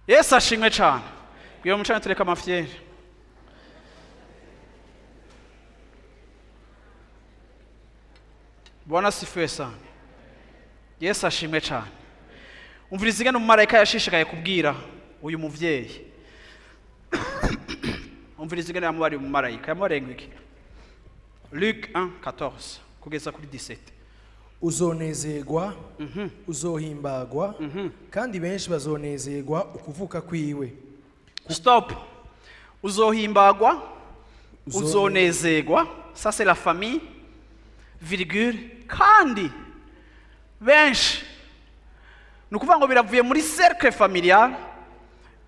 Yesu ashimwe cyane. Bwira mucane tureka amafierté. Bwana asifiwe sana. Yesu ashimwe cyane. Umviriza ingene umumarayika yashishikaye kubwira uyu muvyeyi. Umviriza ingene yamubariye umumarayika. Yamubariye ngo iki? Luc 1 14 kugeza kuri 17.
Uzonezerwa, uzohimbagwa, kandi benshi bazonezerwa ukuvuka kwiwe.
Stop. Uzohimbagwa, uzonezerwa, ça c'est la famille, virgule, kandi benshi. Ni ukuvuga ngo biravuye muri cercle familial,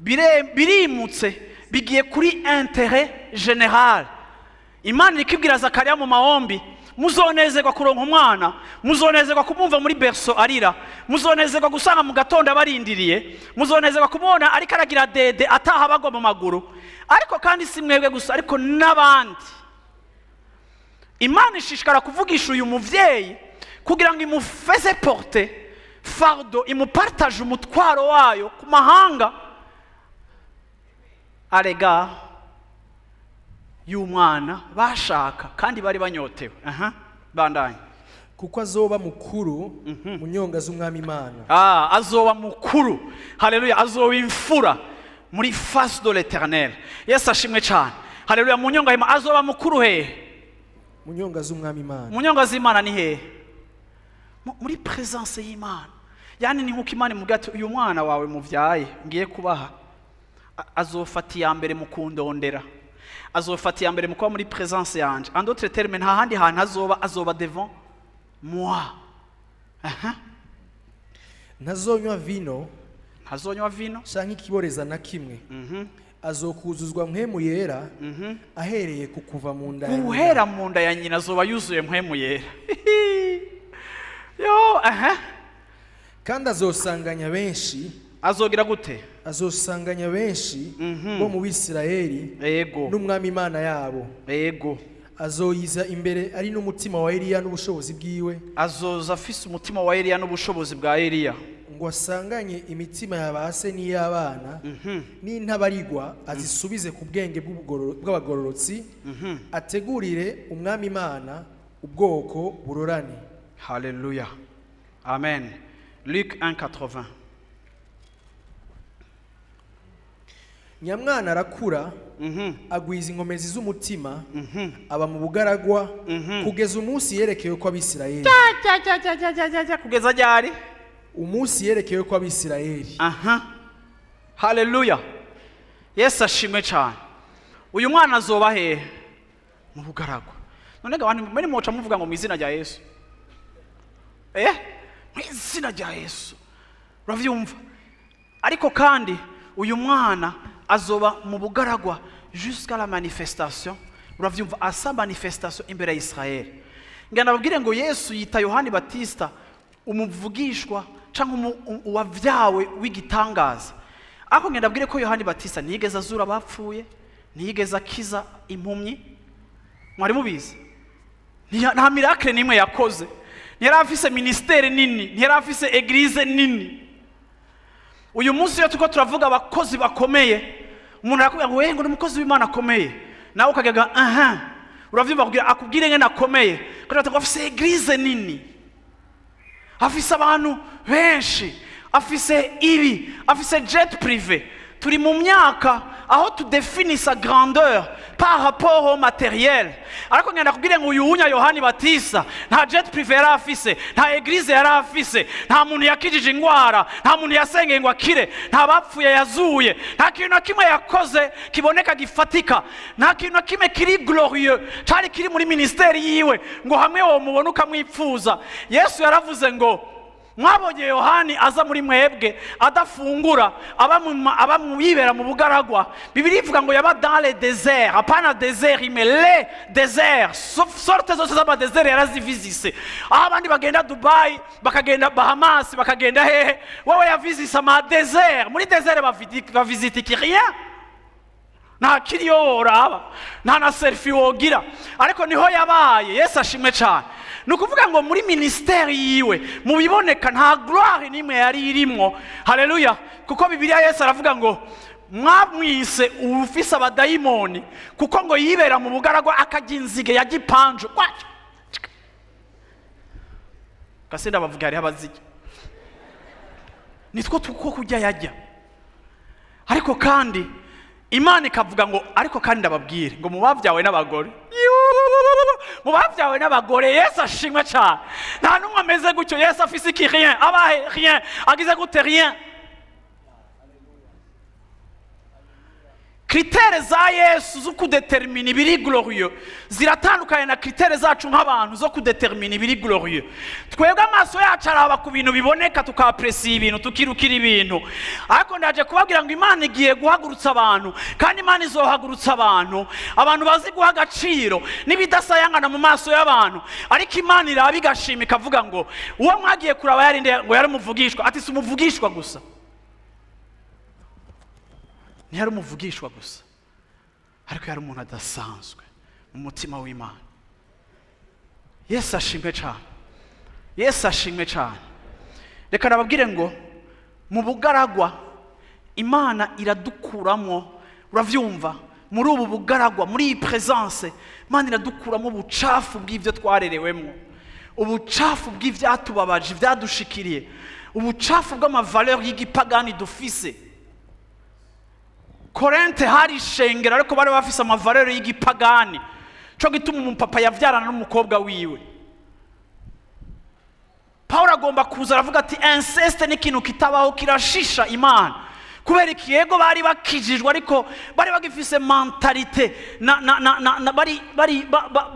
birimutse, bigiye kuri intérêt général. Imana irikibwira Zakariya mu mahombi: muzonezerwa kuronka umwana, muzonezerwa kumwumva muri berceau arira, muzonezerwa gusanga mu gatondo abarindiriye, muzonezerwa kumubona ariko aragira dede ataha bagwa mu maguru. Ariko kandi si mwebwe gusa, ariko n'abandi. Imana ishishikara kuvugisha uyu muvyeyi kugira ngo imufeze porter fardeau, imupartage umutwaro wayo ku mahanga arega y'umwana bashaka kandi bari banyotewe. Aha, bandanye.
Kuko azoba mukuru mu nyonga z'Umwami Imana.
Ah, azoba mukuru, haleluya, azoba imfura muri face de l'Éternel. Yesu ashimwe cyane, haleluya. Mu nyonga y'Imana. Azoba mukuru hehe?
Mu nyonga z'Umwami Imana.
Mu nyonga z'Imana ni hehe? Muri présence y'Imana. Yani ni nk'uko Imana imubwira ati: uyu mwana wawe mubyaye ngiye kubaha azofata iya mbere mu kundondera, azofata iya mbere mu kuba muri présence yanje. En d'autres termes, nta handi hantu azoba, azoba devant moi. Aha.
Ntazonywa vino
Ntazonywa vino
canke ikiboreza na kimwe. Azokuzuzwa Mpwemu Yera ahereye ku kuva mu nda ya nyina.
Guhera mu nda ya nyina azoba yuzuye Mpwemu Yera. Yo, aha.
Kandi azosanganya benshi.
Azogira gute?
Azosanganya benshi bo mu Bisirayeli n'Umwami Imana yabo. Azoyiza imbere ari n'umutima wa Eliya n'ubushobozi bwiwe.
Azoza afise umutima wa Eliya n'ubushobozi bwa Eliya.
Ngo asanganye imitima ya ba se n'iy'abana, n'intabarigwa azisubize ku bwenge bw'abagororotsi, ategurire Umwami Imana ubwoko burorane.
Haleluya, amen. Luc 1:80.
Nyamwana arakura, agwiza inkomezi z'umutima, aba mu bugaragwa kugeza umunsi yerekewe ko Abisirayeli.
Kugeza ryari?
Umunsi yerekewe ko Abisirayeli.
Aha, haleluya, Yesu ashimwe cyane. Uyu mwana azoba hehe? Mu bugaragwa. None ga abantu muri muca muvuga ngo mu izina rya Yesu, mu izina rya Yesu, uravyumva? Ariko kandi uyu mwana azoba mu bugaragwa jusqu'à la manifestation, uravyumva, asa manifestation imbere ya Israel. Ngana babwire ngo Yesu yita Yohani Batista umuvugishwa cyangwa uwavyawe w'igitangaza. Ariko ngenda abwire ko Yohani Batista ntiyigeze azura abapfuye, ntiyigeze akiza impumyi. Mwari mubizi? Nta miracle n'imwe yakoze. Ntiyari afise ministère nini, ntiyari afise église nini. Uyu munsi iyo turiko turavuga abakozi bakomeye, umuntu arakubwira ngo: ngo ni umukozi w'Imana akomeye, nawe ukagega aha, uravyumva, kugira akubwire ngene akomeye, kugira ngo afise église nini, afise abantu benshi, afise ibi, afise jet privé. Turi mu myaka aho tudefinisa grandeur par rapport au matériel. Ariko ngenda kubwire ngo uyu wunya Yohani Batista nta jet privé yari afise, nta église yari afise, nta muntu yakijije ingwara, nta muntu yasengeye ngo akire, nta bapfuye yazuye, nta kintu na kimwe yakoze kiboneka gifatika, nta kintu na kimwe kiri glorieux cari kiri muri ministère yiwe ngo hamwe wo mubona ukamwipfuza. Yesu yaravuze ngo: mwabonye Yohani aza muri mwebwe adafungura, aba yibera mu bugaragwa. Bibiliya ivuga ngo yaba dans les déserts, apana désert imwe, les déserts. Sorte zose z'amadésert yarazivizise. Aho abandi bagenda Dubai, bakagenda Bahamas, bakagenda hehe, wowe yavizise amadésert. Muri désert bavisita rien, nta kiriyo woraba, nta na selfie wogira, ariko niho yabaye. Yesu ashimwe cyane. Ni ukuvuga ngo muri ministère yiwe, mu biboneka, nta gloire n'imwe yari irimwo. Haleluya. Kuko Bibiliya, Yesu aravuga ngo: mwamwise ufise abadayimoni, kuko ngo yibera mu bugaragwa, akarya inzige ya gipanju. Gase ndabavuga, hariho abazirya, nitwo tuko kurya yajya. Ariko kandi Imana ikavuga ngo: "Ariko kandi ndababwire ngo mu bavyawe n'abagore, mu bavyawe n'abagore, Yesu ashimwe cyane, nta n'umwe ameze gutyo." Yesu afise iki? Rien. Abahe? Rien. Agize gute? Rien. Critères za Yesu zo kudetermina ibiri glorieux ziratandukanye na critères zacu nk'abantu zo kudetermina ibiri glorieux. Twebwe amaso yacu araba ku bintu biboneka, tukapresiya ibintu, tukirukira ibintu. Ariko ndaje kubabwira ngo Imana igiye guhagurutsa abantu, kandi Imana izohagurutsa abantu, abantu bazi guha agaciro n'ibidasayangana mu maso y'abantu, ariko Imana iraba igashima, ikavuga ngo: "Uwo mwagiye kuraba yarinde?" Ngo: "Yari umuvugishwa." Ati: "Si umuvugishwa gusa, ntiyari umuvugishwa gusa, ariko yari umuntu adasanzwe mu mutima w'Imana." Yesu ashimwe cyane, Yesu ashimwe cyane. Reka nababwire ngo mu bugaragwa Imana iradukuramo. Urabyumva, muri ubu bugaragwa, muri iyi présence, Imana iradukuramo ubucafu bw'ibyo twarerewemo, ubucafu bw'ibyatubabaje, ibyadushikiriye, ubucafu bw'ama valeurs y'igipagani dufise. Korente hari ishengero, ariko bari bafise ama valeurs y'igipagani, cyo gituma umupapa yabyarana n'umukobwa wiwe. Paul agomba kuza aravuga ati: "Inceste ni ikintu kitabaho, kirashisha Imana." Kubera iki? Yego, bari bakijijwe, ariko bari bagifise mentalité na bari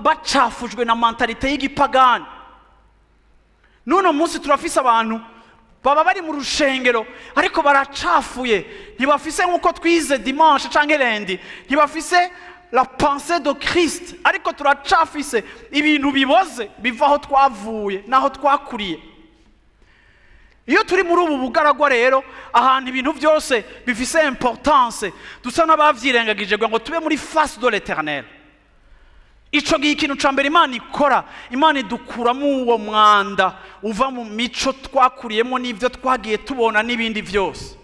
bacafujwe na mentalité y'igipagani. N'uno munsi turafise abantu baba bari mu rushengero, ariko baracafuye, ntibafise, nk'uko twize dimanche canke lundi, ntibafise la pensée de Christ, ariko turacafise ibintu biboze biva aho twavuye n'aho twakuriye. Iyo turi muri ubu bugaragwa rero, ahantu ibintu byose bifise importance dusa n'abavyirengagije kugira ngo tube muri face de l'Éternel, ico gihe ikintu ca mbere Imana ikora, Imana idukuramo uwo mwanda uva mu mico twakuriyemo n'ibyo twagiye tubona n'ibindi byose.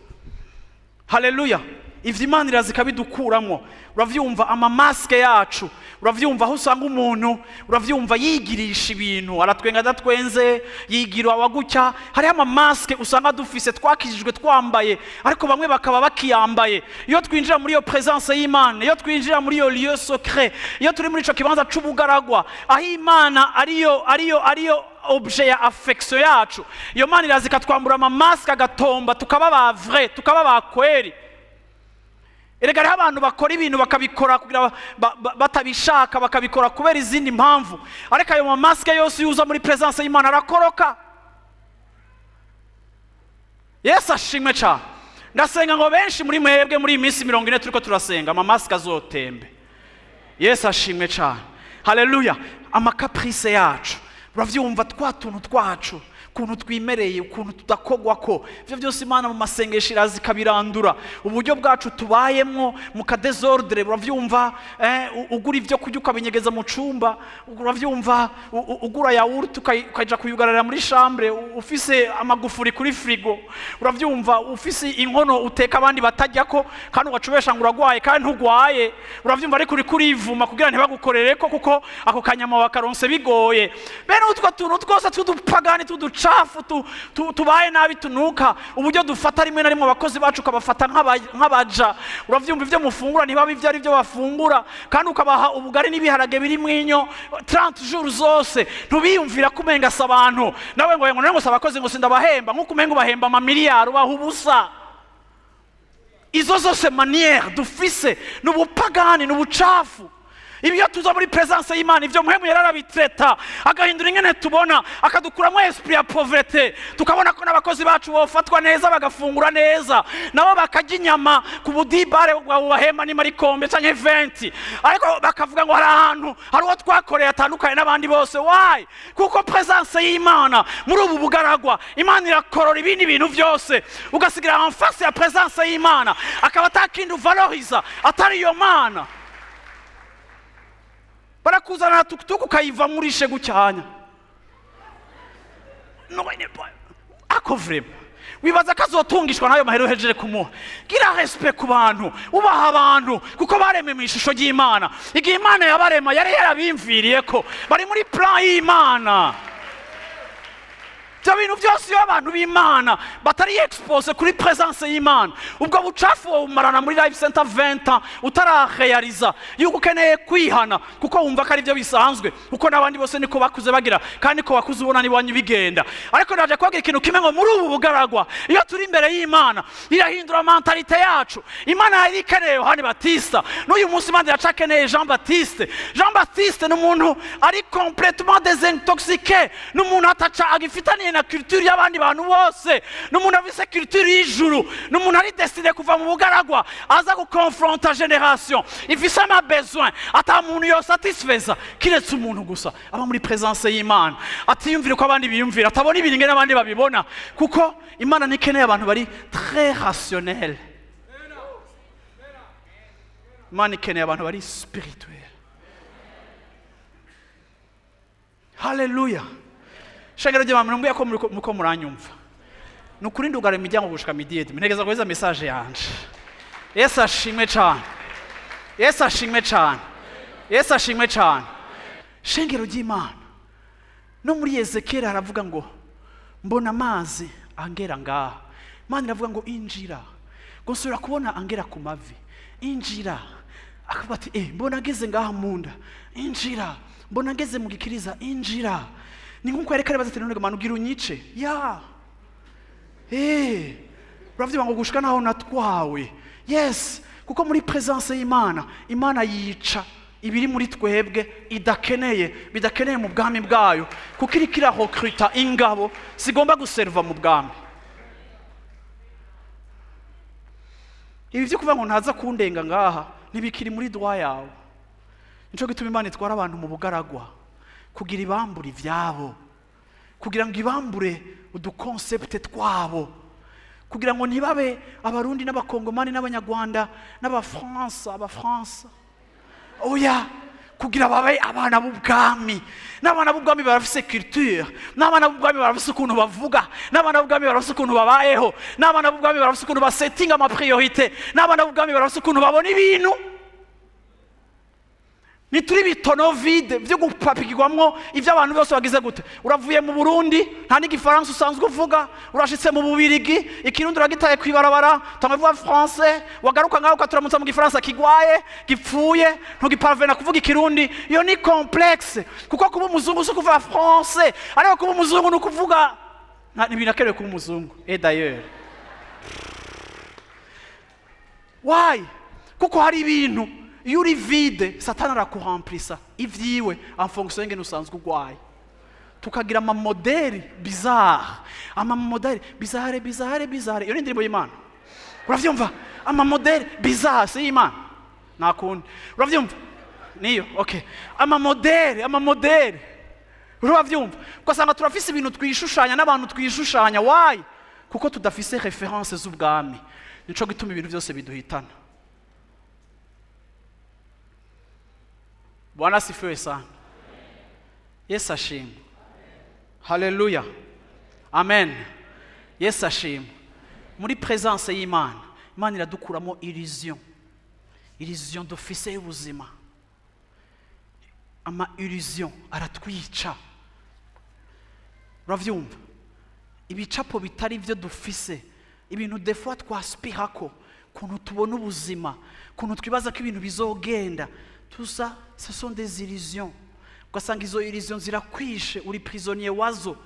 Haleluya! Ivyo Imana iraza ikabidukuramo. Uravyumva, ama masques yacu, uravyumva, aho usanga umuntu, uravyumva, yigirisha ibintu, aratwenga adatwenze, yigira awagutya. Hariho ama masques usanga dufise, twakijijwe twambaye, ariko bamwe bakaba bakiyambaye. Iyo twinjira muri iyo présence y'Imana, iyo twinjira muri iyo lieu secret, iyo turi muri ico kibanza c'ubugaragwa aho Imana ariyo objet ya affection yacu, iyo Mana iraza ikatwambura ama masques, agatomba, tukaba ba vrai, tukaba ba kweri. Erega hariho abantu bakora ibintu bakabikora kugira batabishaka, bakabikora kubera izindi mpamvu, ariko ayo ma masques yose yuza muri présence y'Imana arakoroka. Yesu ashimwe cyane. Ndasenga ngo benshi muri mwebwe, muri iyi minsi 40 turiko turasenga, ama masques azotembe. Yesu ashimwe cyane, haleluya. Ama caprices yacu, uravyumva, twa tuntu twacu, ukuntu twimereye, ukuntu tudakogwa ko, ibyo byose Imana mu masengesho iraza ikabirandura. Uburyo bwacu tubayemwo mu ka désordre, uravyumva, ugura ibyo kurya ukabinyegeza mu cumba, uravyumva, ugura yaourt ukaja kuyugararira muri chambre, ufise amagufuri kuri frigo, uravyumva, ufise inkono uteka abandi batajyako, kandi ugacubesha ngo uragwaye kandi ntugwaye, uravyumva, ariko uriko urivuma kugira ntibagukorere ko, kuko ako kanyama wakaronse bigoye. Bene utwo tuntu twose tw'udupagani, tw'uducafu, tubaye nabi, tunuka, uburyo dufata rimwe na rimwe abakozi bacu ukabafata nk'abaja, uravyumva, ibyo mufungura ntibabe ibyo ari byo bafungura, kandi ukabaha ubugari n'ibiharage biri mwinyo 30 jours zose, ntubiyumvira ko umenga si abantu. Nawe ngo si abakozi, ngo sindabahemba, nk'uko umenga ubahemba amamiliyari, ubaha ubusa. Izo zose manières dufise ni ubupagani, ni ubucafu. Ibi iyo tuza muri présence y'Imana, ibyo Mpwemu yararabitreta, agahindura ingene tubona, akadukuramo esprit ya pauvreté, tukabona ko n'abakozi bacu bofatwa neza, bagafungura neza, nabo bakarya inyama ku budibare bubahemba, niba ari kombe canke 20, ariko bakavuga ngo hari ahantu hari uwo twakoreye atandukanye n'abandi bose. Why? Kuko présence y'Imana muri ubu bugaragwa, Imana irakorora ibindi bintu byose, ugasigira en face ya présence y'Imana, akaba atakindi uvaloriza atari iyo Mana. Barakuzanira tukutuku ukayiva muri ishe gucyanya none ako vraiment wibaza ko azotungishwa n'ayo mahera uhejeje kumuha. Gira respect ku bantu, ubaha abantu, kuko baremwe mu ishusho ry'Imana. Igihe Imana yabarema yari yarabimviriye ko bari muri plan y'Imana. Ibyo bintu byose, iyo abantu b'Imana batari exposé kuri présence y'Imana, ubwo bucafu bumarana muri Life Center 20 ans utaraheyariza yuko ukeneye kwihana, kuko wumva ko ari byo bisanzwe, kuko n'abandi bose niko bakuze bagira, kandi ko wakuze ubona n'iwanyu bigenda. Ariko naje kubabwira ikintu kimwe, ngo muri ubu bugaragwa, iyo turi imbere y'Imana, irahindura mentalité yacu. Imana yari ikeneye Yohani Batista, n'uyu munsi Imana iracakeneye Jean Baptiste. Jean Baptiste ni umuntu ari complètement désintoxiqué, ni umuntu ataca agifitaniye na culture y'abandi bantu bose, ni umuntu afise culture y'ijuru, ni umuntu ari destiné kuva mu bugaragwa aza gukonfronta génération ifise ama besoin ata muntu yosatisfeza kiretse umuntu gusa aba muri présence y'Imana, atiyumvira uko abandi biyumvira, atabona ibintu ingene abandi babibona, kuko Imana ntikeneye abantu bari très rationnel. Imana ikeneye abantu bari spirituel. Haleluya! Shengero ry'Imana, mumbwiye ko muriko muranyumva. Ni ukuri, ndugara imiryango gushika midi et demi, ntegeza guheza message yanje. Yesu ashimwe cane, Yesu ashimwe cane, Yesu ashimwe cane. Shengero ry'Imana, no muri Ezekiyeli haravuga ngo mbona amazi angera ngaha. Imana iravuga ngo injira, ngo nsubira kubona angera ku mavi. Injira. Akavuga ati mbona ageze ngaha mu nda. Injira. Mbona ngeze mu gikiriza. Injira. Ni nk'uko yareka aribaza ati: "None Mana, ugira unyice?" Ya, uravyumva ngo gushika naho natwawe. Yes, kuko muri présence y'Imana, Imana yica ibiri muri twebwe idakeneye, bidakeneye mu bwami bwayo, kuko iriko irarekruta ingabo zigomba guserva mu bwami. Ibi byo kuvuga ngo ntaza kundenga ngaha ntibikiri muri droit yawe. Nico gituma Imana itwara abantu mu bugaragwa, kugira ibambure ivyabo, kugira ngo ibambure uduconcept twabo, kugira ngo ntibabe Abarundi n'Abakongomani n'Abanyarwanda n'Abafaransa, Abafaransa, oya, kugira babe abana b'ubwami. N'abana b'ubwami barafise culture, n'abana b'ubwami barafise ukuntu bavuga, n'abana b'ubwami barafise ukuntu babayeho, n'abana b'ubwami barafise ukuntu basetinga amapriorité, n'abana b'ubwami barafise ukuntu babona ibintu. Ntituri bitonneaux vides byo gupapikirwamwo ibyo abantu bose bagize gute. Uravuye mu Burundi, nta n'igifaransa usanzwe uvuga, urashitse mu Bubirigi, Ikirundi uragitaye kw'ibarabara, tuvuga français, wagaruka ngaho ukaturamutsa mu gifaransa kigwaye gipfuye, ntugiparvena kuvuga Ikirundi. Iyo ni complexe, kuko kuba umuzungu si ukuvuga français, ariko kuba umuzungu ni ukuvuga ntibinakenewe kuba umuzungu. Et d'ailleurs, why? Kuko hari ibintu iyo uri vide, Satani arakuramplisa ivyiwe en fonction y'ingene usanzwe urwaye, tukagira amamodèles bizarre, amamodèles bizarre, bizarre, bizarre. Iyo ni indirimbo y'Imana, uravyumva? Amamodèles bizarre si y'Imana, nta kundi, uravyumva niyo. Okay, amamodèles, amamodèles, uravyumva? Ugasanga turafise ibintu twishushanya n'abantu twishushanya. Why? Kuko tudafise référence z'ubwami. Nico gituma ibintu byose biduhitana. Bwana asifiwe sana. Yesu ashimwe. Haleluya, amen. Yesu ashimwe. Muri présence y'Imana, Imana iradukuramo illusion, illusion dufise y'ubuzima. Ama illusion aratwica, uravyumva? Ibicapo bitari byo dufise, ibintu des fois twaspirako, kuntu tubona ubuzima, kuntu twibaza ko ibintu bizogenda, tout ça, ce sont des illusions. Ugasanga izo illusions zirakwishe, uri prisonnier wazo,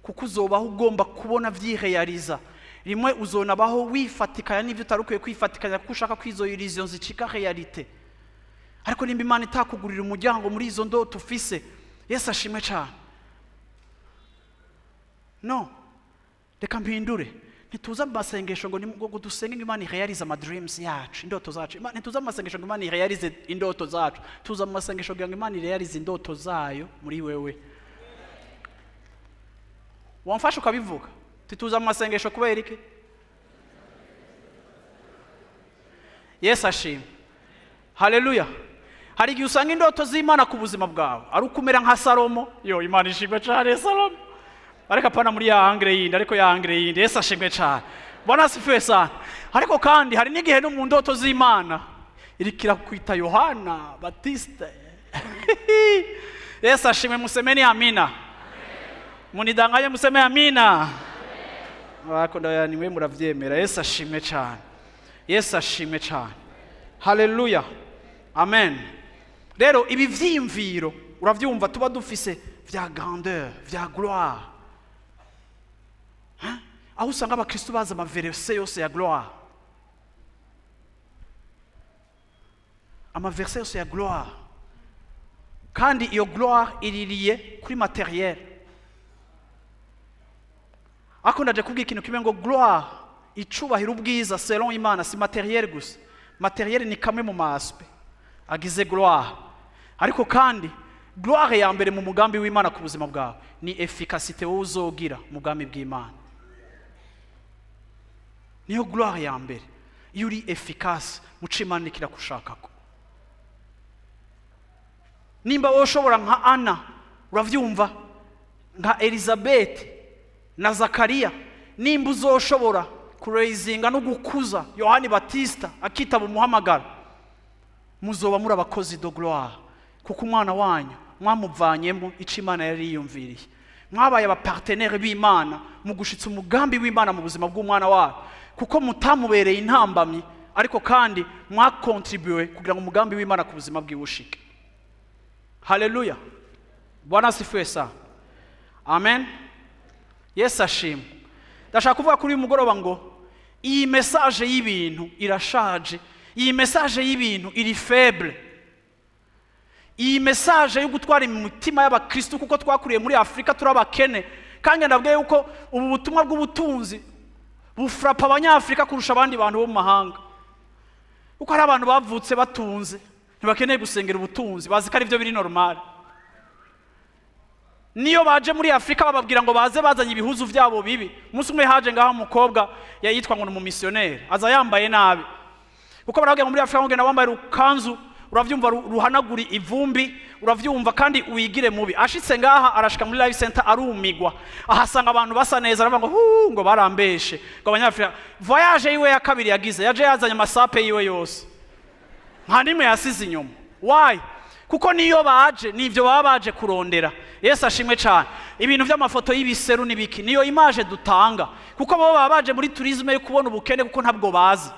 kuko uzobaho ugomba kubona vyireyariza. Rimwe uzonabaho wifatikanya n'ibyo utari ukwiye kwifatikanya, kuko ushaka ko izo illusions zicika réalité. Ariko nimba Imana itakugurira umuryango muri izo ndoto ufise, Yesu ashimwe cyane. No reka mpindure: ntituza mu masengesho ngo ngo dusenge ngo Imana ireyarize ama dreams yacu, indoto zacu. Ntituza mu masengesho ngo Imana ireyarize indoto zacu. Tuza mu masengesho kugira ngo Imana ireyarize indoto zayo muri wewe. Wamfasha ukabivuga? Tituza mu masengesho kubera iki? Yesu ashimwe, haleluya. Hari igihe usanga indoto z'Imana ku buzima bwawe ari ukumera nka Salomo. Yo, Imana ishimwe cyane. Salomo, ariko apana muri ya angle yindi, ariko ya angle yindi. Yesu ashimwe cyane. Bwana asifiwe sana. Ariko kandi hari n'igihe no mu ndoto z'Imana iriko irakwita Yohana Batiste. Yesu ashimwe. Musemeni amina. Munidanganye, museme amina. Ariko ndaya nimwe muravyemera. Yesu ashimwe cyane, Yesu ashimwe cyane. Haleluya, amen. Rero ibi vyiyumviro, uravyumva, tuba dufise vya grandeur, vya gloire. Hein? Aho usanga abakristo bazi ama versets yose ya gloire, ama versets yose ya gloire, kandi iyo gloire iririye kuri matériel. Ariko ndaje kubwira ikintu kimwe ngo gloire, icubahiro, ubwiza selon Imana si matériel gusa. Matériel ni kamwe mu ma aspects agize gloire, ariko kandi gloire ya mbere mu mugambi w'Imana ku buzima bwawe ni efficacité wowe uzogira mu bwami bw'Imana. Niyo gloire ya mbere. Iyo uri efficace muco Imana ikiragushakako, nimba wowe ushobora nka Ana, uravyumva, nka Elizabeth na Zakariya, nimba uzoshobora kureyizinga no gukuza Yohani Batista akitaba umuhamagaro, muzoba muri abakozi de gloire, kuko umwana wanyu mwamuvanyemo ico Imana yari yiyumviriye. Mwabaye aba partenaires b'Imana mu gushitsa umugambi w'Imana mu buzima bw'umwana wayo, kuko mutamubereye intambamyi, ariko kandi mwakontribuwe kugira ngo umugambi w'Imana ku buzima bwiwe ushike. Haleluya, Bwana asifiwe sana, amen. Yesu ashimwe. Ndashaka kuvuga kuri uyu mugoroba ngo iyi message y'ibintu irashaje, iyi message y'ibintu iri faible, iyi message yo gutwara imitima y'abakristu, kuko twakuriye muri Afurika turi abakene. Kandi ndabwiye yuko ubu butumwa bw'ubutunzi bufrapa Abanyafurika kurusha abandi bantu bo mu mahanga, kuko hari abantu bavutse batunze, ntibakeneye gusengera ubutunzi, bazi ko ari byo biri normal. Niyo baje muri Afurika bababwira ngo baze bazanye ibihuzu byabo bibi. Umunsi umwe haje ngaho umukobwa yitwa ngo ni umumisiyoneri, aza yambaye nabi, kuko barababwira ngo muri Afurika ngo genda wambaye urukanzu, uravyumva, ruhanagura ivumbi, uravyumva, kandi wigire mubi. Ashitse ngaha, arashika muri Life Center, arumigwa, ahasanga abantu basa neza, aravuga ngo hu, ngo barambeshe, ngo Abanyafurika. Voyage yiwe ya kabiri yagize, yaje yazanye amasape yiwe yose, nta nimwe yasize inyuma. Why? Kuko niyo baje nivyo baba baje kurondera. Yesu ashimwe cyane. Ibintu by'amafoto y'ibiseru n'ibiki niyo image dutanga, kuko bo baba baje muri tourisme yo kubona ubukene, kuko ntabwo bazi.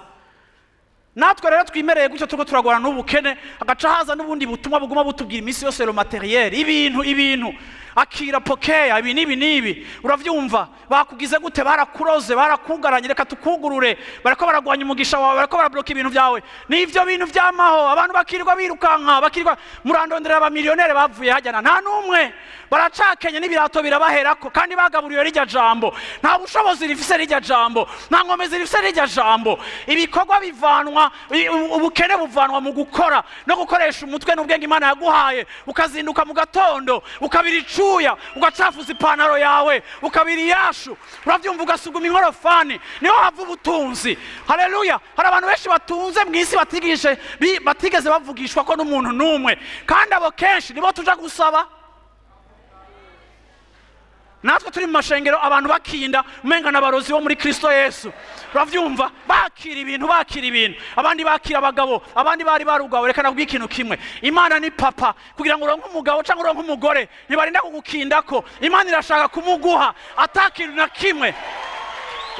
Natwe rero twimereye gutyo, turiko turagwana n'ubukene, hagaca haza n'ubundi butumwa buguma butubwira iminsi yose le matériel, ibintu, ibintu, akira, pokea ibi n'ibi n'ibi, uravyumva, bakugize gute, barakuroze, barakugaranye, reka tukugurure, barako baragwanya umugisha wawe, barako barabloka ibintu byawe. Nivyo bintu vyamaho, abantu bakirirwa birukanka, bakirirwa murandondera abamiliyonere bavuye hajyana, nta n'umwe. Baracakenye n'ibirato birabaherako, kandi bagaburiwe rijya jambo. Nta bushobozi rifise rijya jambo, nta nkomezi rifise rijya jambo. Ibikorwa bivanwa, ubukene buvanwa mu gukora no gukoresha umutwe n'ubwenge Imana yaguhaye. Ukazinduka mu gatondo, ukabira icuya, ugacafuza ipantaro yawe, ukabira iyashu, uravyumva, ugasuguma inkorofani, niho hava ubutunzi. Haleluya. Hari abantu benshi batunze mu isi batigeze bavugishwa ko n'umuntu n'umwe, kandi abo kenshi nibo tuja gusaba. Natwe turi mu mashengero, abantu bakinda umenga n'abarozi bo muri Kristo Yesu, uravyumva, bakira ibintu, bakira ibintu, abandi bakira abagabo, abandi bari barugawe. Reka nakubwire ikintu kimwe: Imana ni papa. Kugira ngo uronke umugabo cyangwa uronke umugore, ntibarinda kugukindako. Imana irashaka kumuguha atakintu na kimwe.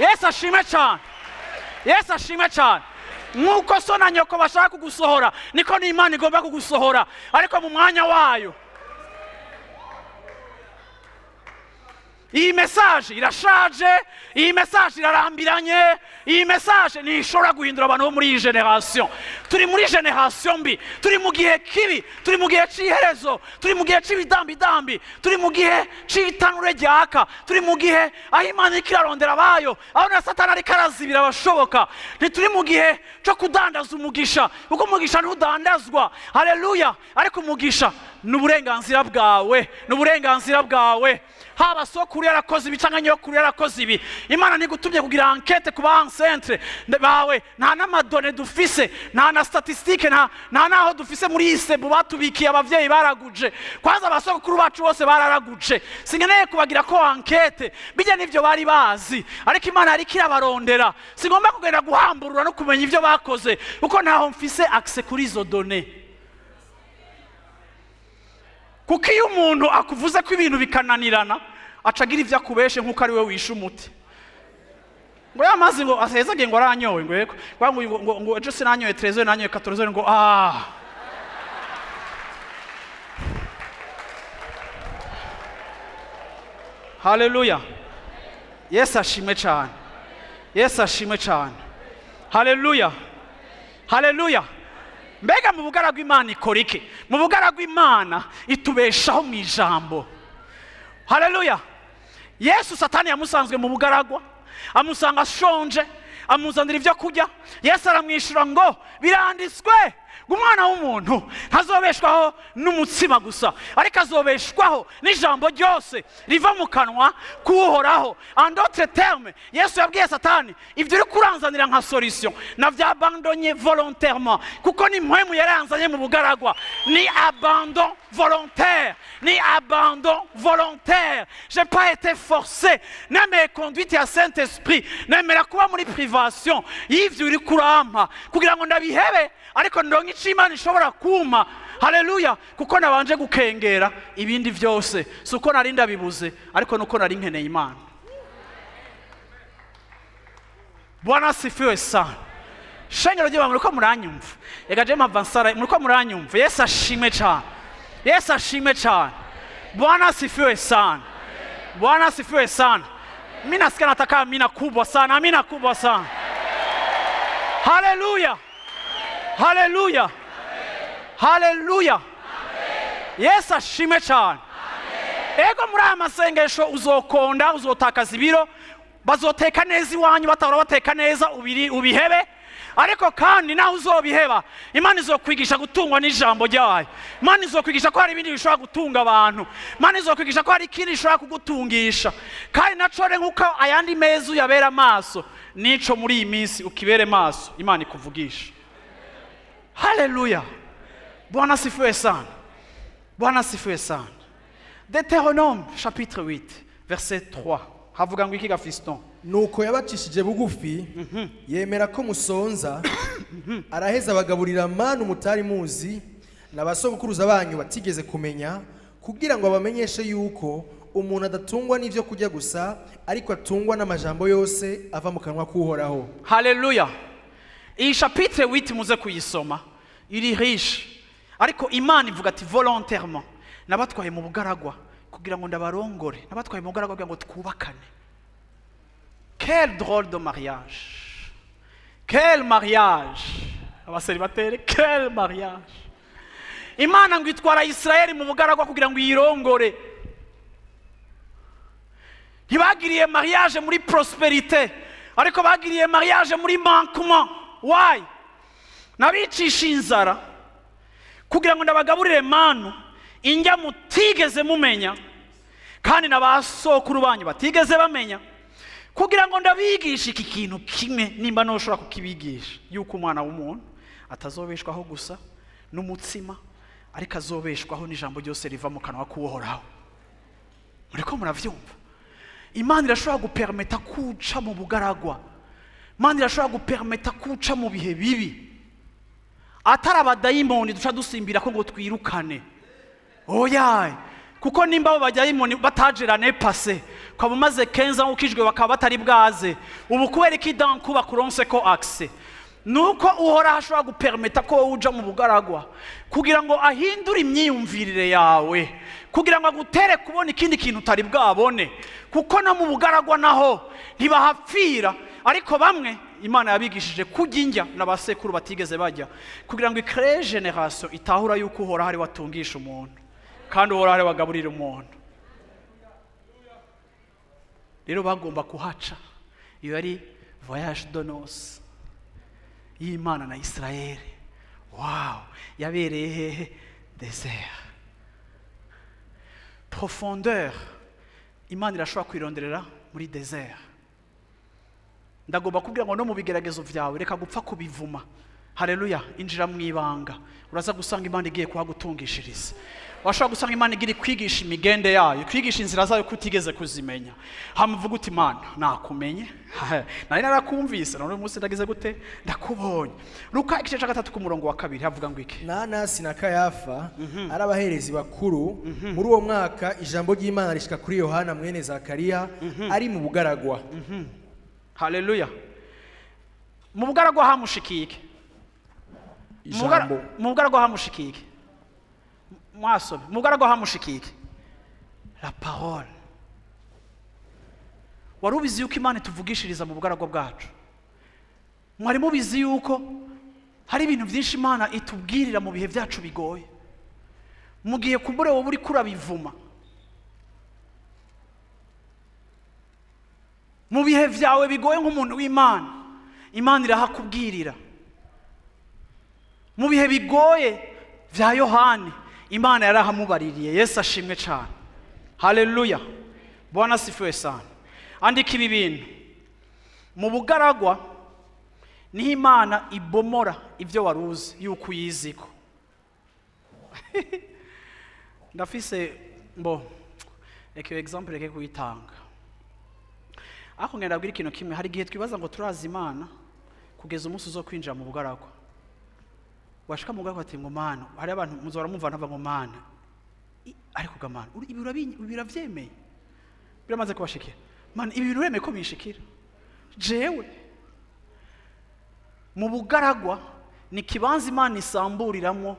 Yesu ashimwe cyane, Yesu ashimwe cyane. Nk'uko so na nyoko bashaka kugusohora, niko n'Imana igomba kugusohora, ariko mu mwanya wayo. Iyi message irashaje, iyi message irarambiranye, iyi message ntishobora guhindura abantu bo muri iyi génération. Turi muri génération mbi, turi mu gihe kibi, turi mu gihe cy'iherezo, turi mu gihe cy'ibidambidambi, turi mu gihe cy'itanure ryaka, turi mu gihe aho Imana iriko irarondera abayo, aho na Satani ariko arazibira abashoboka. Ntituri mu gihe cyo kudandaza umugisha, kuko umugisha ntudandazwa. Haleluya. Ariko umugisha ni uburenganzira bwawe, ni uburenganzira bwawe. Haba sokuru yarakoze ibi cyangwa nyokuru yarakoze ibi, Imana ntigutumye kugira enquête ku ba ancêtres bawe. Nta n'ama données dufise, nta na statistique, nta n'aho dufise muri iyi sebu batubikiye. Abavyeyi baraguje kwanza, abasokuru bacu bose bararaguje. Sinkeneye kubagira ko enquête bijya n'ivyo bari bazi, ariko Imana yariko irabarondera. Singomba kugenda guhamburura no kumenya ivyo bakoze, kuko ntaho mfise accès kuri izo données. Kuko iyo umuntu akuvuze ko ibintu bikananirana, Acagira ivyo akubeshe nk'uko ari we wishe umuti. Ngo ya mazi ngo ahezagiye ngo aranyowe, ngo yego, ngo ejo sinanyoye 13, nanyoye 14, ngo ah. Haleluya. Yesu ashimwe cyane. Yesu ashimwe cyane. Haleluya. Haleluya. Mbega mu bugaragwa Imana ikora iki? Mu bugaragwa Imana itubeshaho mu ijambo. Haleluya. Yesu Satani yamusanzwe mu bugaragwa, amusanga ashonje, amuzanira ibyo kurya. Yesu aramwishura ngo biranditswe ngo umwana w'umuntu ntazobeshwaho n'umutsima gusa, ariko azobeshwaho n'ijambo ryose riva mu kanwa k'Uhoraho. En d'autres termes, Yesu yabwiye Satani, ibyo uri kuranzanira nka solution navyabandonye volontairement, kuko ni mpwemu yaranzanye mu bugaragwa. Ni abandon volontaire, ni abandon volontaire. J'ai pas été forcé, nemeye conduite ya Saint Esprit, nemera kuba muri privation y'ivyo uri kurampa kugira ngo ndabihebe, ariko ndonke ico Imana ishobora kumpa. Haleluya. Kuko nabanje gukengera ibindi vyose, si uko nari ndabibuze, ariko nuko nari nkeneye Imana. Bwana asifiwe sana. Shengero ry'Imana, muriko muranyumva? Ega je mpava nsara, muriko muranyumva? Yesu ashimwe cyane. Yesu ashimwe cyane. Bwana asifiwe sana. Bwana asifiwe sana. Mimi nasikia nataka amina kubwa sana, amina kubwa sana. Haleluya. Haleluya. Haleluya. Yesu ashimwe cyane. Ego muri aya masengesho uzokonda, uzotakaza ibiro, bazoteka neza iwanyu, batahora bateka neza, ubihebe. Ariko kandi naho uzobiheba, Imana izokwigisha gutungwa n'ijambo ryayo. Imana izokwigisha ko hari ibindi bishobora gutunga abantu. Imana izokwigisha ko hari ikindi gishobora kugutungisha. Kandi naco re nkuko ayandi meza uyabera amaso, nico muri iyi minsi ukibere maso, Imana ikuvugisha. Haleluya. Bwana asifiwe sana. Bwana asifiwe sana. Deutéronome chapitre 8 verset 3. Havuga ngo iki ga fiston?
Nuko yabacishije bugufi, yemera ko musonza, araheza abagaburira manu mutari muzi n'abasogokuruza banyu batigeze kumenya, kugira ngo abamenyeshe yuko umuntu adatungwa n'ivyo kurya gusa, ariko atungwa n'amajambo yose ava mu kanwa k'Uhoraho.
Haleluya. Iyi chapitre 8 muze kuyisoma, iri riche. Ariko Imana ivuga ati volontairement nabatwaye mu bugaragwa kugira ngo ndabarongore, nabatwaye mu bugaragwa kugira ngo twubakane. Quel drôle de mariage. Quel mariage. Abaseribateri, quel mariage. Imana ngo itwara Israeli mu bugaragwa kugira ngo iyirongore. Ntibagiriye mariage muri prosperité, ariko bagiriye mariage muri manquement. Why? Nabicisha inzara kugira ngo ndabagaburire manu indya mutigeze mumenya, kandi n'abasokuru banyu batigeze bamenya, kugira ngo ndabigishe iki kintu kimwe, nimba ntushobora kukibigisha, yuko umwana w'umuntu atazobeshwaho gusa n'umutsima, ariko azobeshwaho n'ijambo ryose riva mu kanwa k'Uhoraho. Muriko muravyumva? Imana irashobora gupermeta kuca mu bugaragwa. Imana irashobora gupermeta kuca mu bihe bibi. Atari abadayimoni duca dusimbira ko ngo twirukane. Oya, kuko nimba abo badayimoni batajerane passé, ukaba umaze 15 ans ukijwe bakaba batari bwaze, ubu kubera iki danku bakuronse ko accès? Nuko Uhoraho ashobora gupermeta ko wowe uja mu bugaragwa kugira ngo ahindure imyiyumvirire yawe, kugira ngo agutere kubona ikindi kintu utari bwabone. Kuko no mu bugaragwa naho ntibahapfira, ariko bamwe Imana yabigishije kurya indya n'abasekuru batigeze bajya, kugira ngo icrée génération itahura yuko Uhoraho ari watungisha umuntu, kandi Uhoraho ari wagaburira umuntu. Rero bagomba kuhaca. Iyo yari voyage de noces y'Imana na Israel. Wow, yabereye hehe? Désert. Profondeur Imana irashobora kwironderera muri désert. Ndagomba kubwira ngo no mu bigeragezo vyawe reka gupfa kubivuma. Haleluya! Injira mu ibanga, uraza gusanga Imana igiye kuhagutungishiriza. Washobora gusanga Imana igira kwigisha imigende yayo, kwigisha inzira zayo kutigeze kuzimenya. Hamuvuga uti: "Imana, nakumenye, nari narakumvise, none uyu munsi ndagize gute? Ndakubonye." Luka igice cya 3 ku murongo wa 2 havuga ngo iki?
Na Anasi na Kayafa ari abaherezi bakuru muri uwo mwaka, ijambo ry'Imana rishika kuri Yohana mwene Zakariya ari mu bugaragwa.
Haleluya! Mu bugaragwa hamushikiye iki?
Ijambo.
Mu bugaragwa hamushikiye iki? Mwasome. Mu bugaragwa hamushikiye iki? La parole. Wari ubizi yuko Imana ituvugishiriza mu bugaragwa bwacu? Mwari mubizi yuko hari ibintu byinshi Imana itubwirira mu bihe byacu bigoye, mu gihe kumbure wowe uri kurabivuma, mu bihe byawe bigoye nk'umuntu w'Imana, Imana irahakubwirira? Mu bihe bigoye bya Yohani, Imana yarahamubaririye. Yesu ashimwe cyane! Haleluya! Bwana asifiwe sana! Andika ibi bintu: mu bugaragwa niho Imana ibomora ibyo wari uzi yuko uyiziko. Ndafise mbo reka iyo example, reke kuyitanga, ariko ngenda abwira ikintu kimwe. Hari igihe twibaza ngo turazi Imana, kugeza umunsi uzo kwinjira mu bugaragwa. Washika mu bugaragwa ati ngo: "Mana." Hari abantu muzora mumva ntava ngo: "Mana." Ariko ga Mana, ibi ibi uravyemeye? Biramaze kubashikira? Mana, ibi bintu uremeye ko binshikira jewe? Mu bugaragwa ni ikibanza Imana isamburiramwo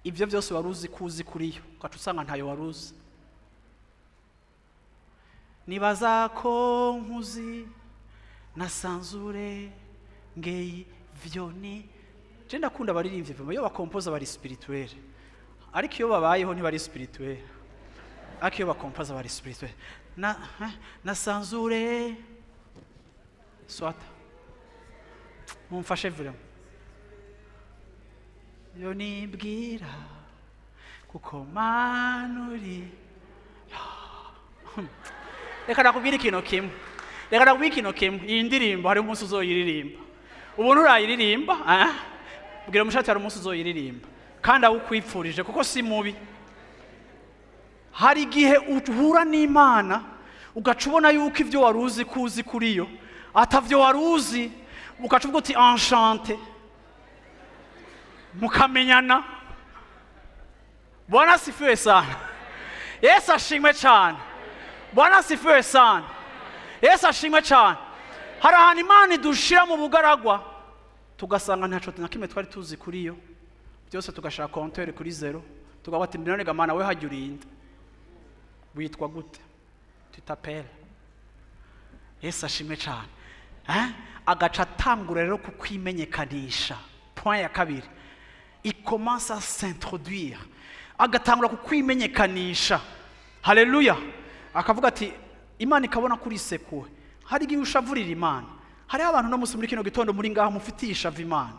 ibyo byose wari uzi ko uzi kuri yo, ugaca usanga ntayo wari uzi. Nibaza ko nkuzi, nasanzure ngeyi vyoni. Je ndakunda abaririmbyi vuma iyo bakompoza bari spirituel, ariko iyo babayeho ntibari spirituel, ariko iyo bakompoza bari spirituel. Na nasanzure swata, mumfashe vraiment. Yo nibwira kuko manuri. Reka nakubwira ikintu kimwe, reka nakubwira ikintu kimwe. Iyi ndirimbo hari umunsi uzoyiririmba. Ubu nturayiririmba, ah? Bwira umushati, hari umunsi uzoyiririmba kandi awukwipfurije kuko si mubi. Hari igihe uhura n'Imana ugaca ubona yuko ibyo wari uzi ko uzi kuri yo atavyo wari uzi, ugaca uvuga uti: "Enchanté," mukamenyana. Bwana asifiwe sana! Yesu ashimwe cyane! Bwana asifiwe sana! Yesu ashimwe cyane! Hari ahantu Imana idushira mu bugaragwa, tugasanga ntaco na kimwe twari tuzi kuri yo, byose tugashaka compteur kuri zéro, tukavuga ati: "None ga Mana, we hajya urinda witwa gute? Tu t'appelles?" Yesu ashimwe cyane! Eh? Agaca atangura rero kukwimenyekanisha. Point ya kabiri, il commence à s'introduire, agatangura kukwimenyekanisha. Haleluya! Akavuga ati, Imana ikabona kuri sekuwe. Hari igihe ushavurira Imana. Hariho abantu no munsi muri kino gitondo muri ngaho mufitiye ishavu Imana,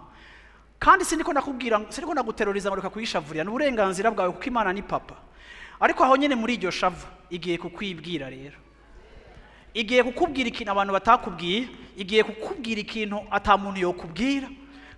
kandi siniko ndakubwira, siniko ndaguteroriza ngo reka kuyishavurira, ni uburenganzira bwawe kuko Imana ni papa. Ariko aho nyine muri iryo shavu igiye kukwibwira rero, igiye kukubwira ikintu abantu batakubwiye, igiye kukubwira ikintu ata muntu yokubwira.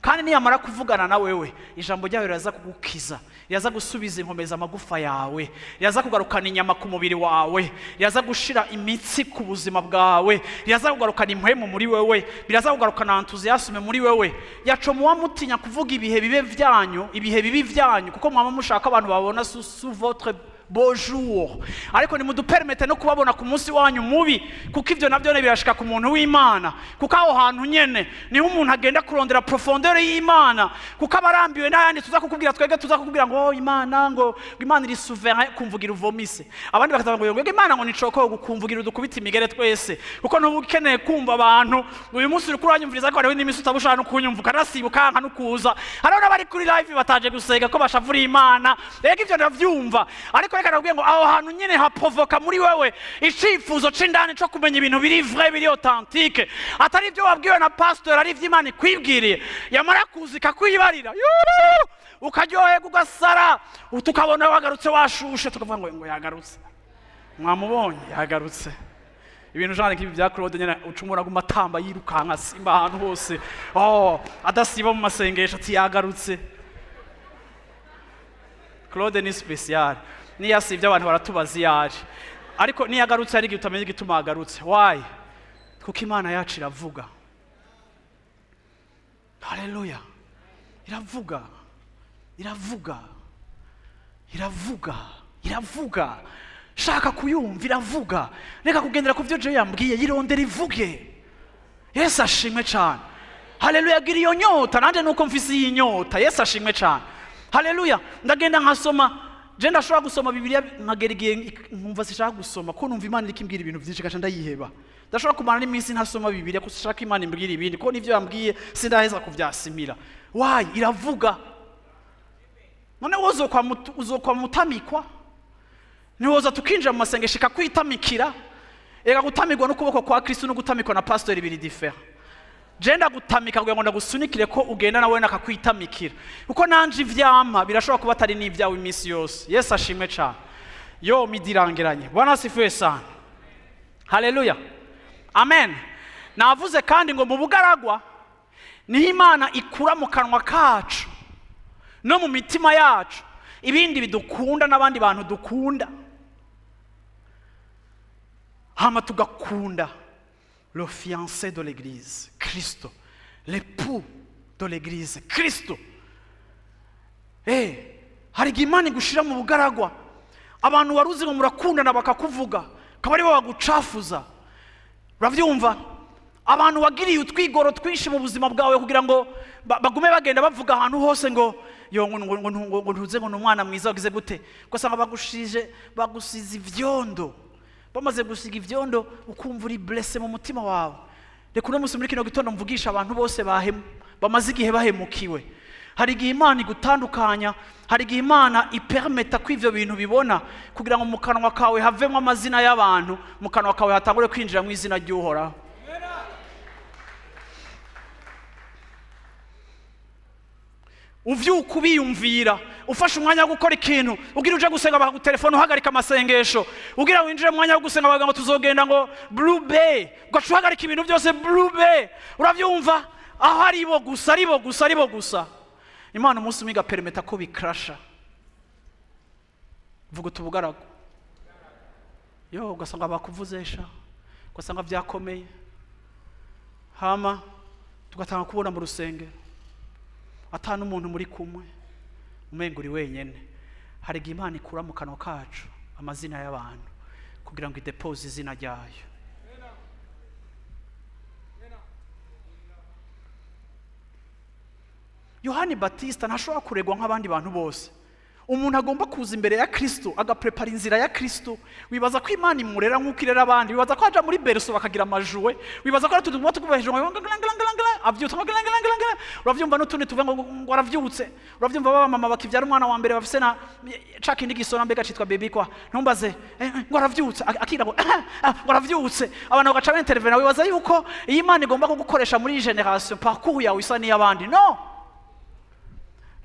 Kandi niyamara kuvugana na wewe, ijambo ryawe riraza kugukiza, riraza gusubiza inkomeza amagufa yawe, riraza kugarukana inyama ku mubiri wawe, riraza gushira imitsi ku buzima bwawe, riraza kugarukana impwemu muri wewe, biraza kugarukana enthousiasme muri wewe. Yaco muba mutinya kuvuga ibihe bibe vyanyu, ibihe bibi vyanyu, kuko mwaba mushaka abantu babona sous votre beau jour. Ariko nimudupermete no kubabona ku munsi wanyu mubi, kuko ivyo navyo birashika ku muntu w'Imana, kuko aho hantu nyene niho umuntu agenda kurondera profondeur y'Imana, kuko aba arambiwe n'ayandi tuza kukubwira. Twebwe tuza kukubwira ngo: "Oh, Imana, ngo Imana iri souverain," kumvugira uvomise. Abandi bakavuga ngo Imana ngo nicoko, gukumvugira udukubita imigere twese, kuko ntuba ukeneye kumva abantu. Uyu munsi uriko uranyumviriza, ariko hariho n'imisi utaba ushaka no kunyumva, ukanasiba, ukanka no kuza. Hariho n'abari kuri live bataje gusenga ko bashavuriye Imana. Reka ivyo ndavyumva, ariko reka ndakubwira ngo aho hantu nyene haprovoka muri wewe icifuzo c'indani co kumenya ibintu biri vrai, biri authentique, atari ibyo wabwiwe na pasteur, ari ivy'Imana ikwibwiriye. Yamara kuza ikakwibarira, yuuu, ukaryoherwa, ugasara, tukabona wagarutse washushe, tukavuga ngo yagarutse, mwamubonye yagarutse. Ibintu genre nk'ibi bya Claude nyene, ucumura aguma atamba, yirukanka, simba ahantu hose, oh, adasiba mu masengesho, ati yagarutse. Claude ni spécial, niyo asivye abantu baratubaza iyo ari, ariko niyo agarutse hari igihe utamenya igituma yagarutse. Why? Kuko Imana yacu iravuga. Haleluya! Iravuga, iravuga, iravuga, iravuga. Shaka kuyumva, iravuga. Reka kugendera ku byo jewe yambwiye, yirondera ivuge. Yesu ashimwe cyane. Haleluya! Gira iyo nyota, nanjye nuko mfise iyi nyota. Yesu ashimwe cyane. Haleluya! Ndagenda nkasoma, je ndashobora gusoma Bibiliya, nkagera igihe nkumva sishaka gusoma, ko numva Imana iriko imbwira ibintu byinshi, gaca ndayiheba. Ndashobora kumara n'iminsi ntasoma Bibiliya, ko sishaka Imana imbwira ibindi, ko n'ivyo yambwiye sindaheza kuvyasimira. Why? Iravuga. None wowe uzokwa mutamikwa, ntiwoza tukinjira mu masengesho ikakwitamikira? Ega gutamirwa n'ukuboko kwa Kristo no gutamikwa na pastori biri différent. Je ndagutamika kugira ngo ndagusunikire ko ugenda nawe nakakwitamikira, kuko nanje ivyampa birashobora kuba atari n'ibyawe iminsi yose. Yesu ashimwe cane. Yo midirangiranye. Bwana asifiwe sana. Haleluya, amen. Navuze kandi ngo mu bugaragwa niho Imana ikura mu kanwa kacu no mu mitima yacu ibindi bidukunda n'abandi bantu dukunda, hama tugakunda le fiancé de l'église, Kristo, l'époux de l'église, Kristo. Hari igihe Imana igushira mu bugaragwa, abantu wari uzi ngo murakundana bakakuvuga, akaba aribo bagucafuza. Urabyumva? Abantu wagiriye utwigoro twinshi mu buzima bwawe kugira ngo bagume bagenda bavuga ahantu hose ngo yo ngo ntuze, ngo ni umwana mwiza, wagize gute, ugasanga bagushije, bagusize ivyondo. Bamaze gusiga ivyondo, ukumva uri blessé mu mutima wawe. Reka uno munsi muri kino gitondo mvugisha abantu bose bamaze igihe bahemukiwe. Hari igihe Imana igutandukanya, hari igihe Imana ipermeta ko ivyo bintu bibona, kugira ngo mu kanwa kawe havemo amazina y'abantu, mu kanwa kawe hatangure kwinjira mu izina ry'Uhoraho. Uvyuka ubiyumvira, ufashe umwanya wo gukora ikintu, ugira uje gusenga bakagutelefona, uhagarika amasengesho, ugira winjire mu mwanya wo gusenga bakavuga ngo tuzogenda ngo Blue Bay, ugaca uhagarika ibintu byose, Blue Bay. Uravyumva? Aho ari bo gusa, ari bo gusa, ari bo gusa. Imana umunsi umwe igapermeta ko bikrasha. Vuga uti ubugaragu. Yo, ugasanga bakuvuzesha, ugasanga byakomeye, hama tugatanga kubona mu rusengero ata n'umuntu muri kumwe, umenga uri wenyene. Hari igihe Imana ikura mu kanwa kacu amazina y'abantu kugira ngo idepose izina ryayo. Yohani Batista ntashobora kuregwa nk'abandi bantu bose. Umuntu agomba kuza imbere ya Kristo, agaprepara inzira ya Kristo, wibaza ko Imana imurera nk'uko irera abandi? Wibaza ko aja muri berceau bakagira amajouets? Wibaza ko ari utuntu tuguma tukuva hejuru ngo ngla ngla ngla ngla, avyutse ngo ngla ngla ngla ngla? Uravyumva n'utundi tuvuga ngo aravyutse. Uravyumva, baba mama bakivyara umwana wa mbere bafise na ca kindi gisona, mbega citwa baby kwa, ntumbaze, ngo aravyutse, akira ngo ngo aravyutse, abantu bagaca bintervena. Wibaza yuko iyi Imana igomba kugukoresha muri iyi génération, parcours yawe isa n'iy'abandi? No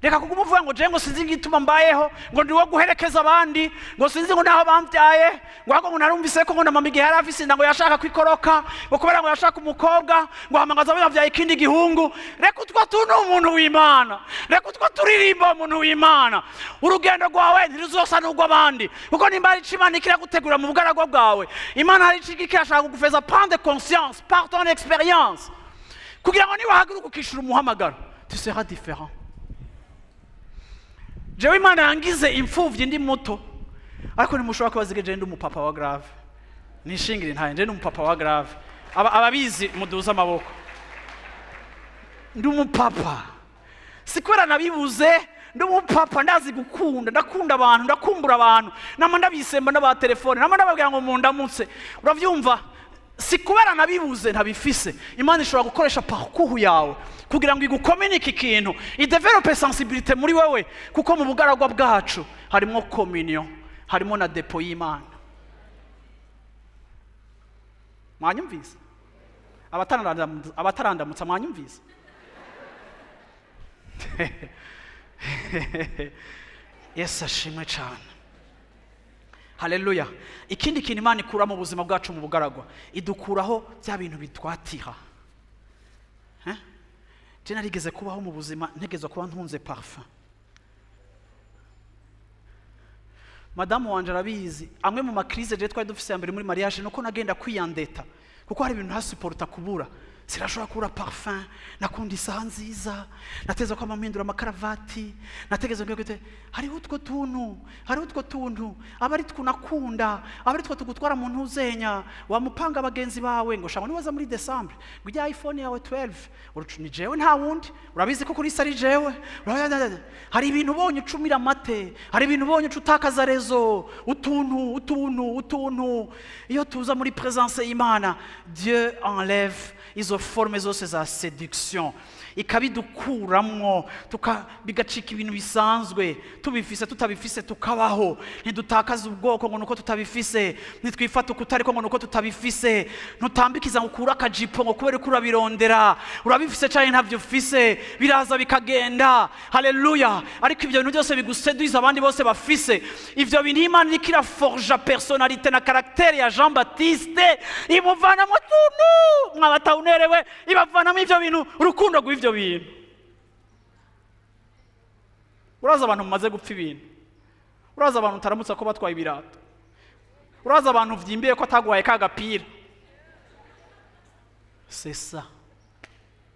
reka kuguma uvuga ngo je ngo sinzi igituma mbayeho, ngo ndi uwo guherekeza abandi, ngo sinzi ngo naho bambyaye, ngo ahubwo ngo narumvise ko ngo na mama igihe yari afise inda ngo yashaka kwikoroka, ngo kubera ngo yashaka umukobwa, ngo hamagaza abe yabyaye ikindi gihungu. Reka utwo tuntu, umuntu w'Imana, reka utwo turirimba, umuntu w'Imana. Urugendo rwawe ntiruzosa n'urw'abandi, kuko nimba hari ico Imana ikiragutegura mu bugaragwa bwawe, Imana hari ico ikirashaka kugufeza prendre conscience par ton expérience, kugira ngo niwahaguruka ukishura umuhamagaro, tu seras différent. Jewe Imana yangize imfuvyi ndi muto, ariko ntimushobora kubaza je ndi umupapa wa grave. Nishingire ntaye, nje ndi umupapa wa grave. Ababizi muduze amaboko. Ndi umupapa, si kubera nabibuze, ndi umupapa. Ndazi gukunda, ndakunda abantu, ndakumbura abantu, nama ndabisemba n'abatelefone, nama ndababwira ngo mundamutse. Uravyumva? Si kubera nabibuze, ntabifise. Imana ishobora gukoresha parcours yawe kugira ngo igukominike ikintu, idevelope sensibilité muri wewe, kuko mu bugaragwa bwacu harimo communion, harimo na dépôt y'Imana. Mwanyumvise? Abatarandamutsa, mwanyumvise? Yesu ashimwe cyane. Haleluya! Ikindi kintu Imana ikura mu buzima bwacu mu bugaragwa, idukuraho bya bintu bitwatira. Eh? Je narigeze kubaho mu buzima ntegezwa kuba ntunze parfum. Madamu wanje arabizi, amwe mu ma crises je twari dufise ya mbere muri mariage nuko nagenda kwiyandeta, kuko hari ibintu ntasuporta kubura. Sinashobora kubura parfum, nakunda isaha nziza, nateza ko amahindura amakaravati, nategeza ngo gute. Hariho utwo tuntu aba ari two nakunda, aba ari two tugutwara mu ntuzenya wamupanga abagenzi bawe ngo shaka niwaza muri December ngo ijya iPhone yawe 12 urucu ni jewe, nta wundi, urabizi ko kuri sari jewe. Hari ibintu ubonye ucumira amate, hari ibintu ubonye uca utakaza réseau, utuntu utuntu utuntu. Iyo tuza muri présence y'Imana, Dieu enlève izo forme zose za séduction, ikabidukuramwo, bigacika ibintu bisanzwe, tubifise tutabifise tukabaho. Ntidutakaza ubwoko ngo nuko tutabifise, ntitwifata uko utariko ngo nuko tutabifise, ntutambikiza ngo ukure akajipo ngo kubera ko urabirondera. Urabifise canke ntavyo ufise, biraza bikagenda. Haleluya! Ariko ibyo bintu byose biguseduiza abandi bose bafise, ivyo bintu, Imana iriko iraforja personnalité na caractère ya Jean Baptiste, imuvanamo utuntu mwabatawunerewe, ibavanamo ivyo bintu, urukundo rw'ivyo bintu. Uraza abantu mumaze gupfa ibintu, uraza abantu utaramutsa ko batwaye ibirato, uraza abantu vyimbiye ko ataguhaye ka gapira. C'est ça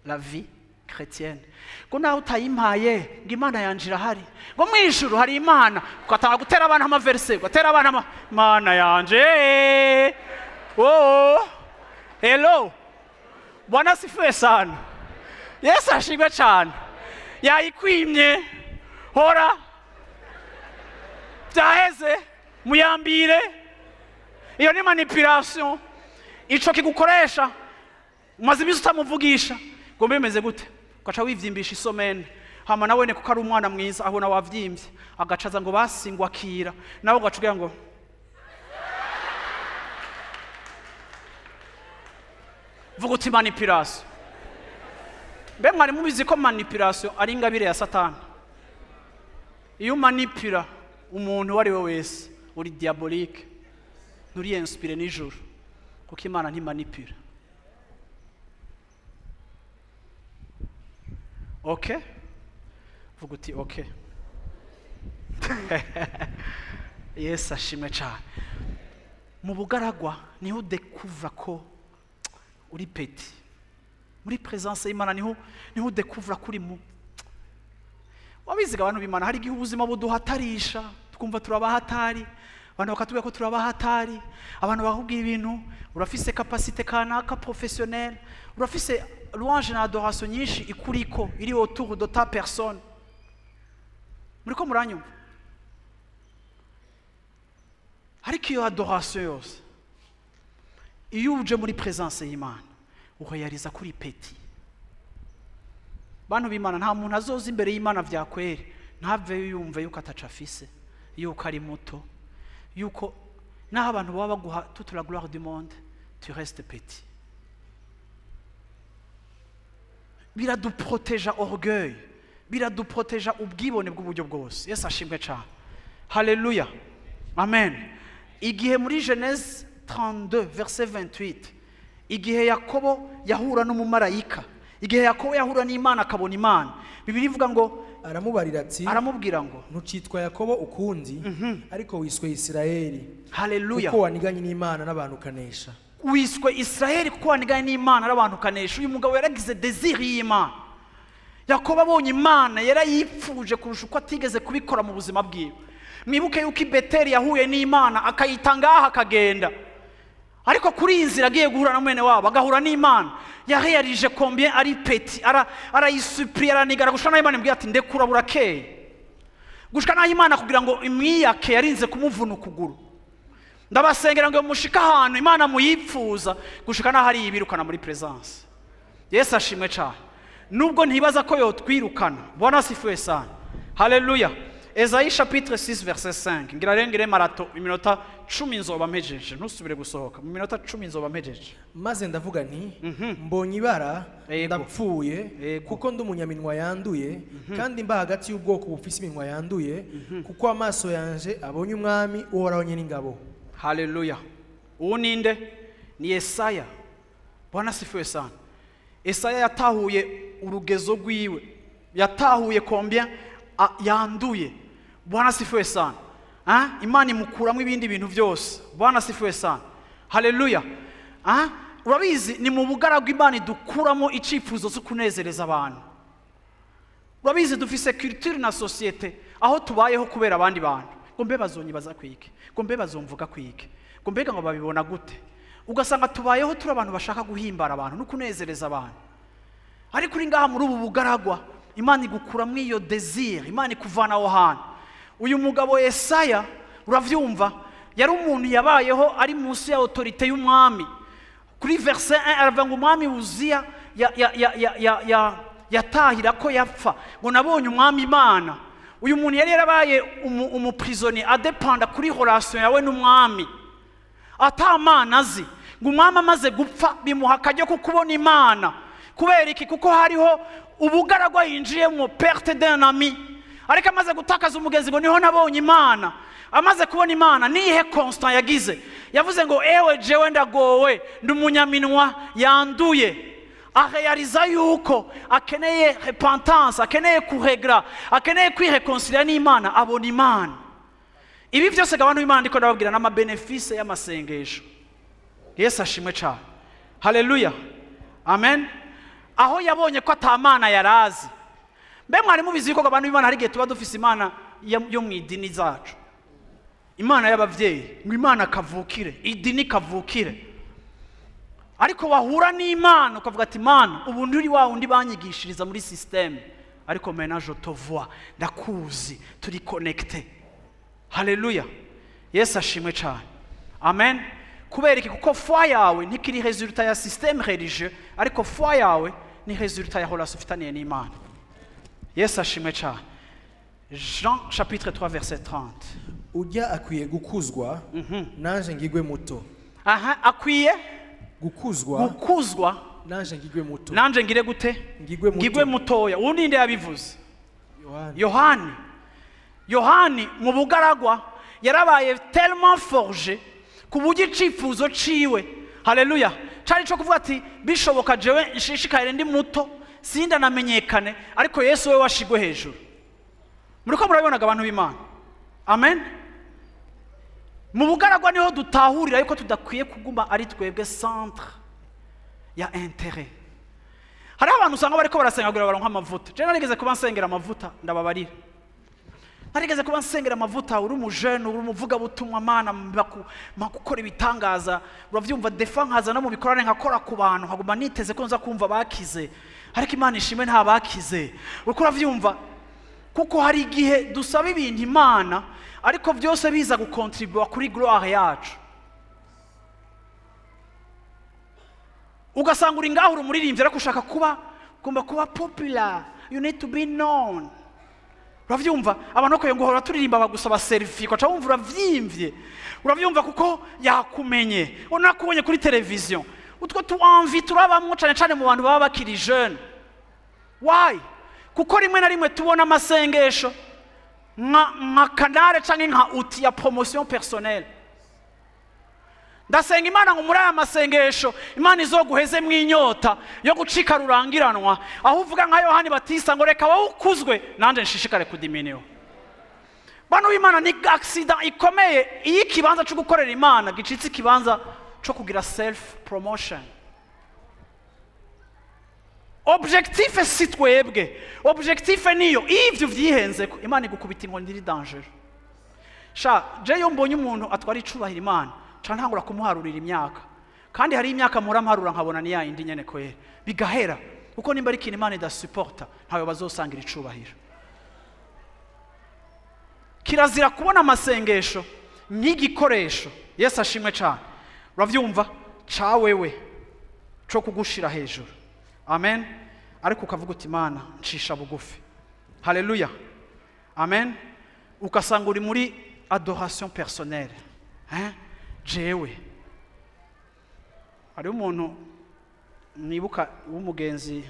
la vie chrétienne. Ngo nawe utayimpaye, ngo Imana yanje irahari, ngo mu ijuru hari Imana. Ugatanga gutera abana ama versets, ugatera abana ama Mana yanje. Oh, hello, Bwana asifiwe sana. Yesu ashimwe cyane. Yayikwimye, hora byaheze, muyambire. Iyo ni manipulation. Ico kigukoresha, umaze iminsi utamuvugisha ngo mbe bimeze gute, ugaca wivyimbisha isomene. Hama nawe kuko ari umwana mwiza, abona wavyimbye, agacaza ngo basingwa akira, nawe ugaca ugira ngo vuga uti manipulation. Mbe mwari mubizi ko manipulation ari ingabire ya Satani? Iyo umanipira umuntu uwo ari we wese, uri diabolique, nturi inspiré nijoro, kuko Imana ntimanipira. Okay, vuga uti okay. Yesu ashimwe cyane. Mu bugaragwa niho udekuvura ko uri petit. Muri présence y'Imana niho udekuvura ko uri mu wabiziga. Abantu b'Imana, hari igihe ubuzima buduhatarisha, twumva turabahatari, abantu bakatubwira ko turabahatari, abantu bakakubwira ibintu. Urafise capacité kanaka professionnelle, urafise louange na adoration nyinshi ikuriko, iri autour de ta personne. Muriko muranyumva? Ariko iyo adoration yose, iyo uje muri présence y'Imana, uhayariza kuri petit. Bantu b'Imana, nta muntu azoza imbere y'Imana vyakwere ntaveyo yumve yuko ataco afise, yuko ari muto, yuko naho abantu baba baguha toute la gloire du monde, tu restes petit. Biraduproteja orgueil, biraduproteja ubwibone bw'uburyo bwose. Yesu ashimwe cyane. Haleluya, amen. Igihe muri Genèse 32 verset 28, igihe Yakobo yahura n'umumarayika, igihe Yakobo yahura n'Imana akabona Imana, Bibiliya ivuga ngo
Aramubarira ati:
Aramubwira ngo:
"Ntucitwa Yakobo ukundi, ariko wiswe Isirayeli,
Haleluya.
kuko waniganye n'Imana n'abantu ukanesha."
Wiswe Israheli kuko waniganye n'Imana n'abantu ukanesha. Uyu mugabo yaragize désir y'Imana. Yakobo abonye Imana yarayipfuje kurusha uko atigeze kubikora mu buzima bwiwe. Mwibuke yuko i Beteli yahuye n'Imana akayita ngaha akagenda, ariko kuri iyi nzira agiye guhura na mwene wabo agahura n'Imana, yaheyarije combien ari petit. Arayisupuriye, aranigara gushika n'aho Imana imubwira ati: "Ndekura, burakeye." Gushika n'aho Imana kugira ngo imwiyake yarinze kumuvuna ukuguru. Ndabasengera ngo mushike ahantu Imana muyipfuza gushika n'aho ari ibirukana muri présence. Yesu ashimwe cyane. Nubwo ntibaza ko yotwirukana. Bwana asifiwe sana. Haleluya. Esaïe chapitre 6 verset 5. Ngira rero ngire marathon, iminota 10 nzoba mpejeje. Ntusubire gusohoka, mu minota 10 nzoba mpejeje.
Maze ndavuga nti: "Mbonye ibara, ndapfuye, kuko ndi umunyaminwa yanduye, kandi mba hagati y'ubwoko bufise iminwa yanduye, kuko amaso yanje abonye Umwami Uhoraho n'ingabo."
Haleluya! Uwu ninde? Ni Yesaya. Bwana asifiwe sana. Esaya yatahuye urugezo rwiwe, yatahuye combien yanduye. Bwana asifiwe sana. Ah, Imana imukuramo ibindi bintu byose. Bwana asifiwe sana. Haleluya! Ah, urabizi, ni mu bugaragwa Imana idukuramo icyifuzo cyo kunezereza abantu. Urabizi, dufise culture na société aho tubayeho kubera abandi bantu, ngo mbe bazonyibaza kwike, ngo mbe bazomvuga kwike, ngo mbega ngo babibona gute. Ugasanga tubayeho turi abantu bashaka guhimbara abantu no kunezereza abantu. Ariko uri ngaha muri ubu bugaragwa, Imana igukuramo iyo désir, Imana ikuvana aho hantu. Uyu mugabo Yesaya, uravyumva, yari umuntu yabayeho ari munsi ya autorité y'umwami. Kuri verset 1 aravuga ngo umwami Uziya ya yatahira ko yapfa, ngo nabonye Umwami Imana. Uyu muntu yari yarabaye umuprisonnier adepanda kuri relation yawe n'umwami, atamana azi. Ngo umwami amaze gupfa, bimuha akaryo ko kubona Imana. Kubera iki? Kuko hariho ubugaragwa yinjiyemo, perte d'un ami. Ariko amaze gutakaza umugenzi, ngo niho nabonye Imana. Amaze kubona Imana, nihe constat yagize? Yavuze ngo: "Ewe jewe, ndagowe, ndi umunyaminwa yanduye." Areyariza yuko akeneye repentance, akeneye kuregra, akeneye kwirekonsilia n'Imana. Abona Imana. Ibi byose, abantu b'Imana, ndiko ndababwira n'amabénéfices y'amasengesho. Yesu ashimwe cyane. Haleluya, amen. Aho yabonye ko atamana yarazi. Mbe mwari mubizi yuko, abantu b'Imana, hari igihe tuba dufise imana yo mu idini zacu, imana y'ababyeyi, ngo imana kavukire, idini kavukire, ariko wahura n'Imana ukavuga ati: "Imana, ubu nturi wa wundi banyigishiriza muri système, ariko maintenant je te vois, ndakuzi, turi connecté." Haleluya, Yesu ashimwe cyane. Amen. Kubera iki? Kuko foi yawe ntikiri résultat ya système religieux, ariko foi yawe ni résultat ya relation ufitaniye n'Imana. Yesu ashimwe cyane. Jean chapitre 3 verset 30.
Ujya akwiye gukuzwa, nanje ngigwe muto.
Aha, akwiye
gukuzwa,
gukuzwa,
nanje ngigwe muto.
Nanje ngire gute?
Ngigwe muto.
Ngigwe mutoya. Ubu ninde yabivuze?
Yohana.
Yohani. Yohani mu bugaragwa yarabaye tellement forgé ku buryo icifuzo ciwe, haleluya, cari co kuvuga ati: "Bishoboka jewe nshishikare ndi muto, sindanamenyekane, ariko Yesu we washigwe hejuru." Muriko murabibonaga, abantu b'Imana? Amen. Mu bugaragwa niho dutahurira yuko tudakwiye kuguma ari twebwe centre ya intérêt. Hariho abantu usanga bariko barasenga kugira baronke amavuta. Jewe narigeze kuba nsengera amavuta, ndababarira, narigeze kuba nsengera amavuta. Uri umujene, uri umuvugabutumwa, Mana mpa gukora ibitangaza. Uravyumva, defa nkaza no mu bikorane, nkakora ku bantu, nkaguma niteze ko nza kumva bakize. Ariko Imana ishimwe, nta bakize. Uriko uravyumva? Kuko hari igihe dusaba ibintu Imana, ariko byose biza gukontribuwa kuri gloire yacu. Ugasanga uri ngaho, uri umuririmbyi, ariko ushaka kuba, ugomba kuba popular, you need to be known. Uravyumva, abantu bakwiye ngo uhora turirimba bagusaba selfie, ugaca wumva uravyimvye. Uravyumva, kuko yakumenye, unakubonye kuri televiziyo. Utwo tu envie turabamwo cane cane mu bantu baba bakiri jeune. Why? Kuko rimwe na rimwe tubona amasengesho nka canal canke nka outil ya promotion personnelle. Ndasenga Imana ngo muri aya masengesho Imana izoguhezemwo inyota yo gucika rurangiranwa, aho uvuga nka Yohani Batista ngo: "Reka wowe ukuzwe, nanjye nshishikare kudiminiwa." Bano b'Imana, ni accident ikomeye iyo ikibanza cyo gukorera Imana gicitse ikibanza cyo kugira self promotion. Objectif si twebwe, objectif niyo. Iyo ivyo vyihenzeko, Imana igukubita inkoni iri danger. Sha, je iyo mbonye umuntu atwara icubahiro Imana, ca ntangura kumuharurira imyaka, kandi hari imyaka mpora mparura nkabona ni ya yindi nyene kwera bigahera. Kuko nimba ari ikintu Imana idasuporta, ntawe bazosangira icubahiro. Kirazira kubona amasengesho nk'igikoresho, Yesu ashimwe cyane, uravyumva, ca wewe co kugushira hejuru. Amen. Ariko ukavuga uti: "Imana, ncisha bugufi." Haleluya, amen. Ugasanga uri muri adoration personnelle, hein? Jewe hariho umuntu nibuka w'umugenzi,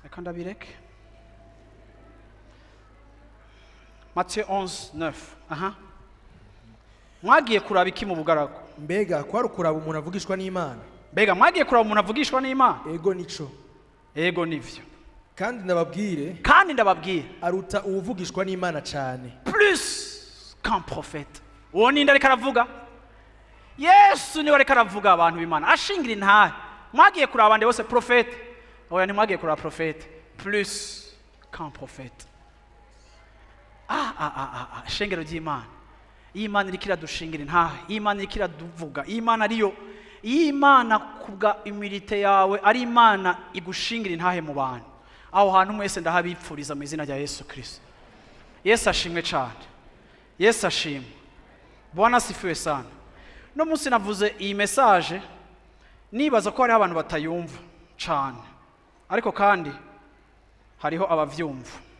reka ndabireke. Matthieu 11 9. Aha, mwagiye kuraba iki mu bugaragwa?
Mbega kwari ukuraba umuntu avugishwa n'Imana?
Mbega mwagiye kuraba umuntu avugishwa n'Imana?
Ego, nico.
Ego, nivyo.
Kandi ndababwire,
Kandi ndababwira,
aruta uwuvugishwa n'Imana cyane.
Plus qu'un prophète. Uwo ninde ariko aravuga? Yesu niwe ariko aravuga. Abantu b'Imana, ashingira intahe, mwagiye kuraba abandi bose, prophète? Oya, ntimwagiye kuraba prophète. Plus qu'un prophète. Ah, ah, ah, ah, ah. Shengero ry'Imana, iyo Imana iriko iradushingira intahe, iyo Imana iriko iraduvuga, iyo Imana ariyo, iyo Imana kubwa humilité yawe ari Imana igushingira intahe mu bantu, aho hantu mwese ndahabipfuriza mu izina rya Yesu Kristo. Yesu ashimwe cyane. Yesu ashimwe. Bwana asifiwe sana. No munsi navuze iyi message nibaza ko hariho abantu batayumva cyane, ariko kandi hariho abavyumva.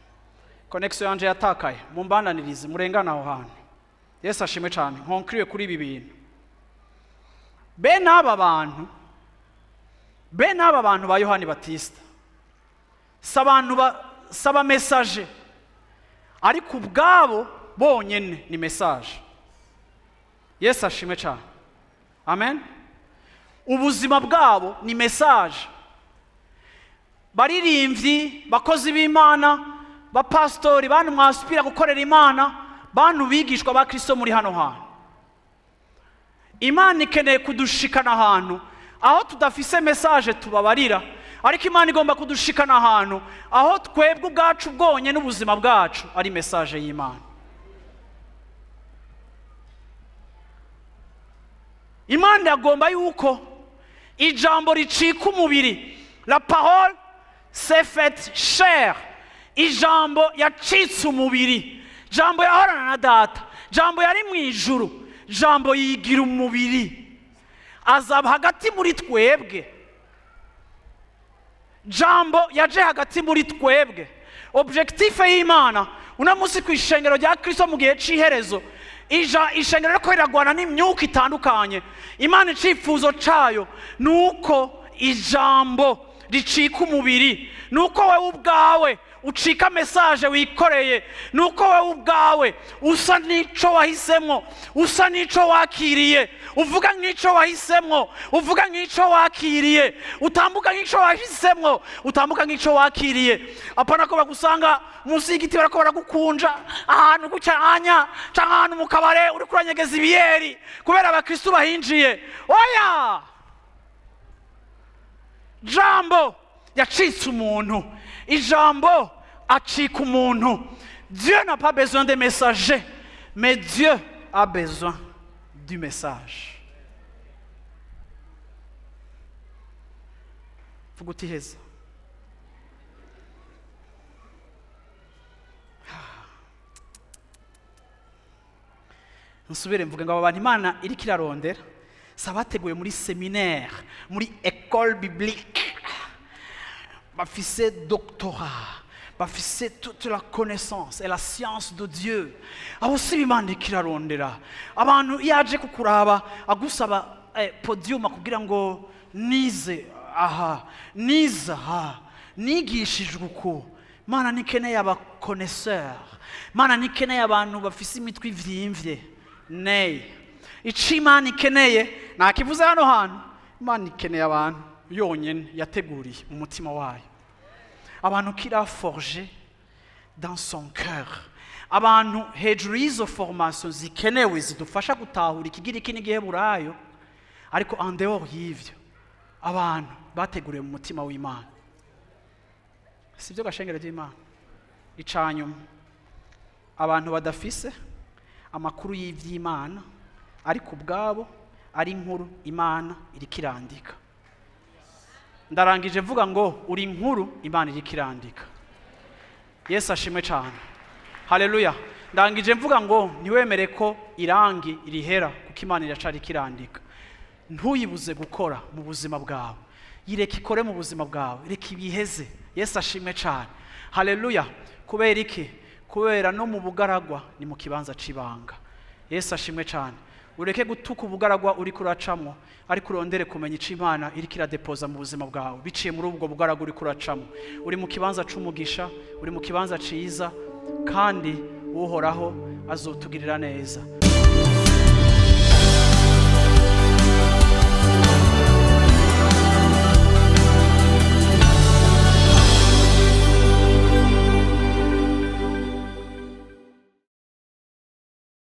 Connexion yanje yatakaye, mumbandanirize murengana aho hantu. Yesu ashimwe cyane. Nkonkriwe kuri ibi bintu. Bene aba bantu ba Yohani Batista si abantu ba saba message, ariko ubwabo bonyene ni message. Yesu ashimwe cyane. Amen. Ubuzima bwabo ni message. Baririmbyi, bakozi b'Imana, bapasitori, bantu mwasupira gukorera Imana, bantu bigishwa ba Kristo muri hano hantu, Imana ikeneye kudushikana ahantu aho tudafise message tubabarira, ariko Imana igomba kudushikana ahantu aho twebwe ubwacu bwonyine n'ubuzima bwacu ari message y'Imana. Imana iragomba yuko ijambo ricika umubiri. La parole s'est faite chair. Ijambo yacitse umubiri. Jambo yahorana na Data, Jambo yari mu ijuru, Jambo yigira umubiri, azaba hagati muri twebwe. Jambo yaje hagati muri twebwe. Objectif y'Imana uno munsi ku ishengero rya Kristo mu gihe c'iherezo, ija ishengero riko riragwana n'imyuka itandukanye, Imana icifuzo cayo ni uko ijambo ricika umubiri, ni uko wowe ubwawe ucika message wikoreye, ni uko wowe ubwawe usa n'ico wahisemo, usa n'ico wakiriye, uvuga nk'ico wahisemo, uvuga nk'ico wakiriye, utambuka nk'ico wahisemo, utambuka nk'ico wakiriye. Apana ko bagusanga munsi y'igiti barako baragukunja ahantu gucyanya, canke ahantu mu kabare uri kuranyegeza ibiyeri kubera abakristu bahinjiye. Oya, Jambo yacitse umuntu, ijambo acika umuntu. Dieu n'a pas besoin de messagers, mais Dieu a besoin du message. Vuga uti heza. Nsubire mvuge ngo aba bantu Imana iriko irarondera si abateguye muri séminaire, muri école biblique, bafise doctorat, bafise toute la connaissance et la science de Dieu. Abo si Imana iriko irarondera. Abantu iyo aje kukuraba agusaba podium akubwira ngo nize aha, nize aha, nigishijwe uko. Mana nikeneye aba connaisseur, Mana nikeneye abantu bafise imitwe ivyiimvye. Ney, ico Imana ikeneye nakivuze hano hantu. Imana ikeneye abantu yonyene yateguriye mu mutima wayo, abantu qu'il a forgé dans son cœur, abantu hejuru y'izo formation zikenewe zidufasha gutahura ikigiriki n'igiheburayo, ariko en dehors y'ivyo, abantu bateguriwe mu mutima w'Imana. Sibyo, gashengero ry'Imana? Icanyuma, abantu badafise amakuru y'ivy'Imana, ariko ubwabo ari inkuru Imana iriko irandika. Ndarangije mvuga ngo uri inkuru Imana iriko irandika. Yesu ashimwe cyane. Haleluya. Ndangije mvuga ngo ntiwemere ko irangi rihera, kuko Imana iracari ikirandika. Ntuyibuze gukora mu buzima bwawe, yireke ikore mu buzima bwawe, reka ibiheze. Yesu ashimwe cyane. Haleluya. Kubera iki? Kubera no mu bugaragwa ni mu kibanza c'ibanga. Yesu ashimwe cyane. Ureke gutuka ubugaragwa uri kuracamwo, ariko urondere kumenya ico Imana iriko iradepoza mu buzima bwawe biciye muri ubwo bugaragwa uri kuracamwo. Uri mu kibanza c'umugisha, uri mu kibanza ciza, kandi Uhoraho azotugirira neza.